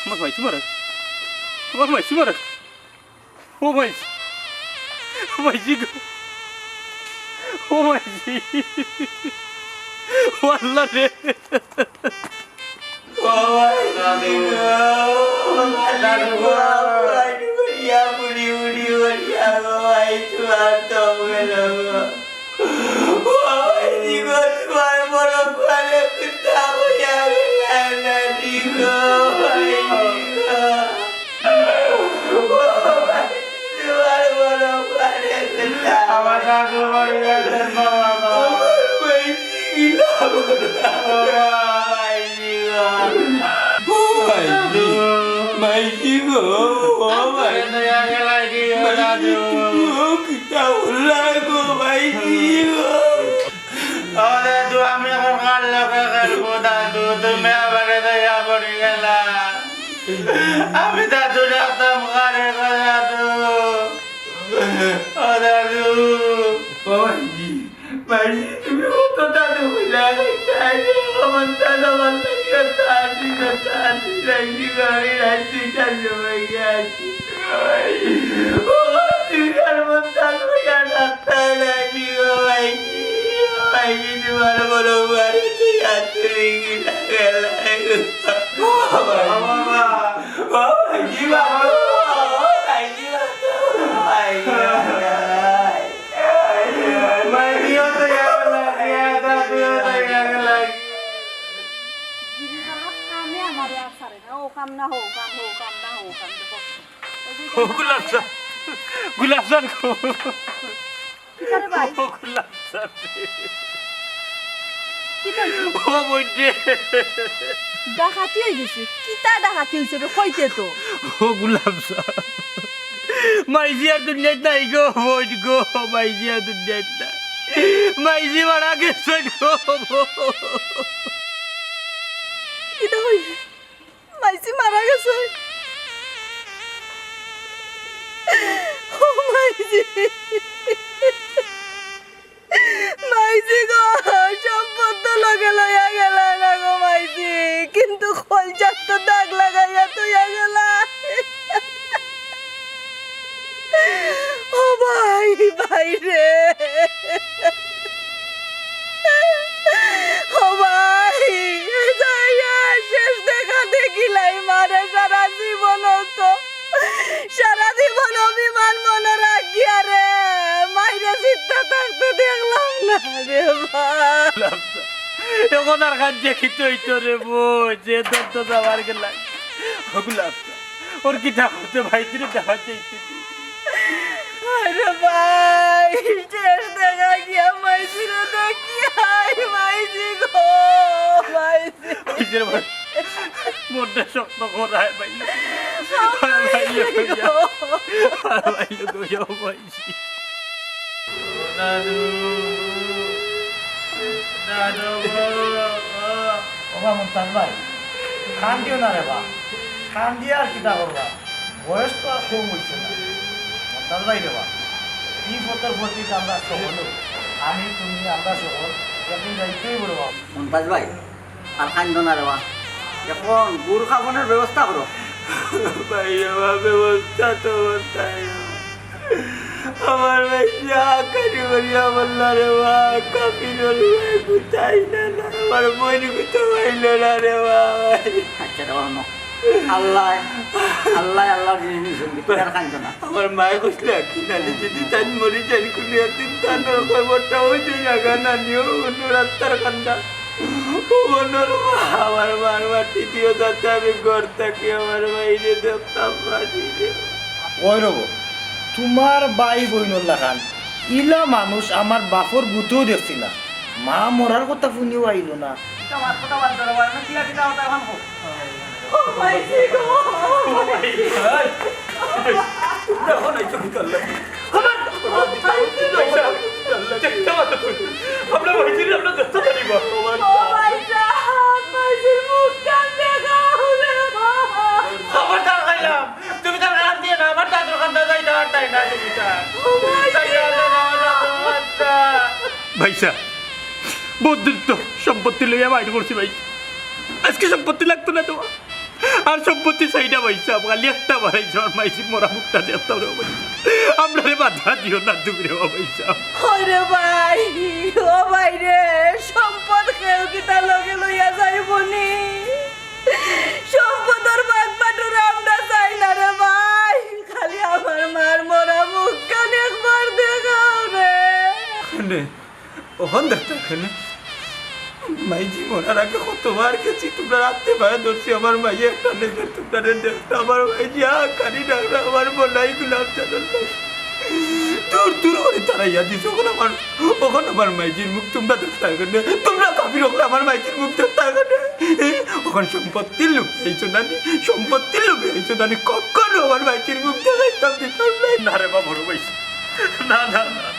আমার মাইজি মারা, আমার মাইজি মারা। ও মাইজি, ও মাইজি গো, ও মাইজি, ও আল্লাহ রে। ও মাইজি গো, ও মাইজি গো, ও মাইজি গো, ইয়া বুড়ি, বুড়ি, বুড়ি, ও মাইজি, আর তো গেল গো। ও মাইজি গো, তুমার বড় ফুয়ারে কুত্তা কইয়া গেলা না নি গো, মাইজি গো। ও মাইজি, তুমার বড় ফুয়ারে কুত্তা আমার দাদু মরি গেছইন বাবা। ও মাইজি গো। ও মাইজি গো। ও মাইজি, মাইজি গো, ও মাইজি। দয়া গেলা কি গো, মাইজি দাদু? তুমি কিতা অইলা গো, মাইজি গো? ও দাদু, আমি অখন কার লগে খেলবো দাদু? তুমি আমারে দয়া করি গেলা। আমি দাদু ডাকতাম কারে গো দাদু? ও দাদু। ও মাইজি, মাইজি, তুমি কত দাদু কইলা, তাই রে, আমার দাদু আমার লাগিয়া তাড়ি না, তাড়ি লাগি গো, আমি রাইত দুইটার সময় গিয়া আছি। ও, তুমি আর মন দাদু ইয়া ডাক্তার লাগি গো, মাইজি, মাইজি, তুমার বড় ফুয়ারে তুই আর তুমি কি লাগাইলা? ও বাবা, ও মাইজি বাবা, ও মাইজি বাবা, ও মাইজি বাবা। মাইজিও তো ইয়া লাগি, দাদুও তো ইয়া লাগি। গিরিজার কামে আমারে আর ছাড়ে না। ও কাম না, হো কাম, হো কাম না, হো কাম। দেখো, ওই যে ও গুলাব চা, গুলাব চা গো। কিতা রে ভাই? ও গুলাব চা। কিতা অইছে? ও বইন রে। ডাকাতি অই গেছে। কিতা ডাকাতি অইছে বে? কইতে তো। ও গুলাব চা। মাইজি আর দুনিয়াত নাই গো, বইন গো, মাইজি আর দুনিয়াত নাই। মাইজি মারা গেছইন গো। কিতা কইলে? মাইজি মারা গেছে। ও মাইজি। মাইজি গো, সম্পদ তো লগে লইয়া গেলা না গো মাইজি, কিন্তু কলজাত তো দাগ লাগাইয়া থইয়া গেলা। ও ভাই, ভাই রে। ও ভাই, যাইয়া শেষ দেখা দেখিলাই মারে সারা জীবন তো। সারা জীবন অভিমান মনো রাখিয়া রে, মাইরে জিন্দা থাকতে দেখলাম না রে ভাই। অখন আর কান্দিয়া কিতা অইতো রে বইন, যে দরদ যাওয়ার গেলা। ও গুলাব চা, ওর কিতা করতে ভাই, তুই দেখা চাইতে আরে ভাই, শেষ দেখা গিয়া মাইজিরে দেখিয়াই, মাইজি গো, মাইজি। মাইজির ভাই, মনটা শক্ত করায় ভাই। ভাই, ভাই, ভাই, ভাই, ভাই। দাদু, দাদু, দাদু গো। ওবা মন্তাজ ভাই, কান্দিও না রে বা, কান্দিয়া আর কিতা করবা? বয়স তো আর কম অইছে না। মন্তাজ ভাই রে বা, ই পথর পথিক আমরা সকল, আমি, তুমি, আমরা সকল একদিন যাইতেই বড় বাবা। মন্তাজ ভাই, আর কান্দো না রে বা। এখন গুর খাবনের ব্যবস্থা করো। ভাই রে বা, ব্যবস্থা তো করতাম। আমার ভাই যা কাটি করিয়া বললা রে বা, কাফির হল ভাই, গুতাই না না, আমার বইন গুতো পাইল না রে বা। আচ্ছা রে বা, নো। আল্লাহ, আল্লাহ, আল্লাহ জিনিস নিছইন, তুমি আর কান্দো না। আমার মায়ে কইছিল কি জানি, যদি তাই মরি যাই, কোনো একদিন তার নরকর বট্টা ওই যে জায়গা না নিও, অন্য রাস্তার কান্দা। অন্য মা, আমার মার মাটি দিও, যাতে আমি ঘর থাকি, আমার মাইরে দেখতাম পারি রে। ওই রব, তোমার ভাই বইনর লাখান ইলা মানুষ আমার বাপর গুতেও দেখছি না। মা মরার কথা শুনিও আইল না। ইটা মাত কথা বাদ দাও, আমি কিলা কিতা কথা এখন কও। ও মাইজি গো। এই, এই, দেখো না, এই চোখে কান্না। খবর, ও মাইজি গো। চেষ্টা মাত্র তুই। আমরা মাইজির, আমরা চেষ্টা করিব। ও মাইজি, মাইজির মুখটা দেখাও রে বাবা। খবরদার কইলাম, তুমি তার কান দিয়ে না, আমার দাদুর কান্দা যাই না, তাই না, তুমি তার। ও মাইজি। তাই না, না, না, না, না, না। ভাইসা, বহুত দিন তো সম্পত্তি লইয়া বাইর করছি ভাই। আজকে সম্পত্তি লাগতো না তোমার। আর সম্পত্তি চাইনা ভাইসা, খালি একটা বাড়াইছো, আর মাইজির মরা মুখটা দেখতাম রে ভাই। আমরারে বাধা দিও না তুমি রে ভাইসা। ওরে ভাই, ও ভাই রে, সম্পদ কেউ কিতা লগে লইয়া যাইবনি? সম্পদর ভাগ বাটোয়ারা আমরা চাই না রে ভাই, খালি আমার মার মরা মুখখান একবার দেখাও রে। নে, অখন দেখতে কেনে? মাইজি মরার আগে কতবার গেছি, তোমরা রাখতে পারে ধরছি, আমার মাইয়ে একটা নেজর তোমরা দেখতে, আমার মাইজি আ কারি ডাকরা, আমার মনাই গুলাম জানার দূর দূর করে তারা ইয়া দিছে। অখন আমার, অখন আমার মাইজির মুখ তোমরা দেখতে কেনে? তোমরা কাফির অকলে আমার মাইজির মুখ দেখতে কেনে? অখন সম্পত্তির লোভে আইছো না নি? সম্পত্তির লোভে আইছো না নি? কখনো আমার মাইজির মুখ দেখাইতাম দিতাম না। না রে বাবা, বড় ভাই, না, না, না, না।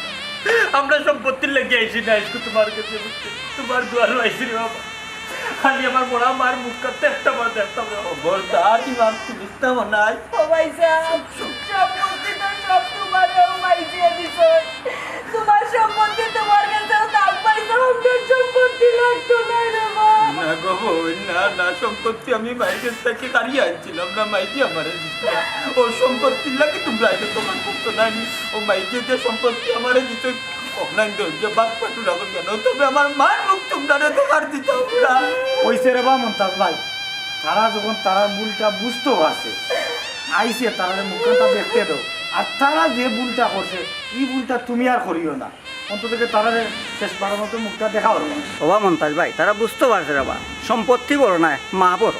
আমরা সম্পত্তির লাগি আইছি না, আজকে তোমার কাছে তোমার দুয়ারো আইছি রে বাবা। খালি আমার মরা মার মুখ কাটতে একটা বার দেখতাম রে বাবা। খবরদার, ইমান তুলিস না মনাই। ও ভাইসাব, সম্পত্তি তো সব তোমারে ও মাইজিয়ে দিছে। তোমার সম্পত্তি তোমার কাছেও থাক ভাইসাব, আমরার সম্পত্তি লাগতো না রে বাবা। না গো বইন, না, না, সম্পত্তি আমি মাইর গেছ থাকি কাড়িয়া আনছিলাম না, মাইজি আমারে দিছে না। ও সম্পত্তির লাগি তোমরা আইলে তোমার করতো না নি। ও মাইজি যে সম্পত্তি আমারে দিছে, অখন দরজা বাদ পাটু রাখুন কেনে? তবে আমার মার মুখ তোমরারে দেখার দিতাম না। অইছে রে বা মন্তাজ ভাই, তারা যখন তারার ভুলটা বুঝতো পারছে, আইছে, তারারে মুখখানটা দেখতে দাও। আর তারা যে ভুলটা করছে, ই ভুলটা তুমি আর করিও না। অন্তত তারারে শেষবারর মতো মুখটা দেখাও রে বা। ওবা মন্তাজ ভাই, তারা বুঝতো পারছে রে বা, সম্পত্তি বড় নায়, মা বড়।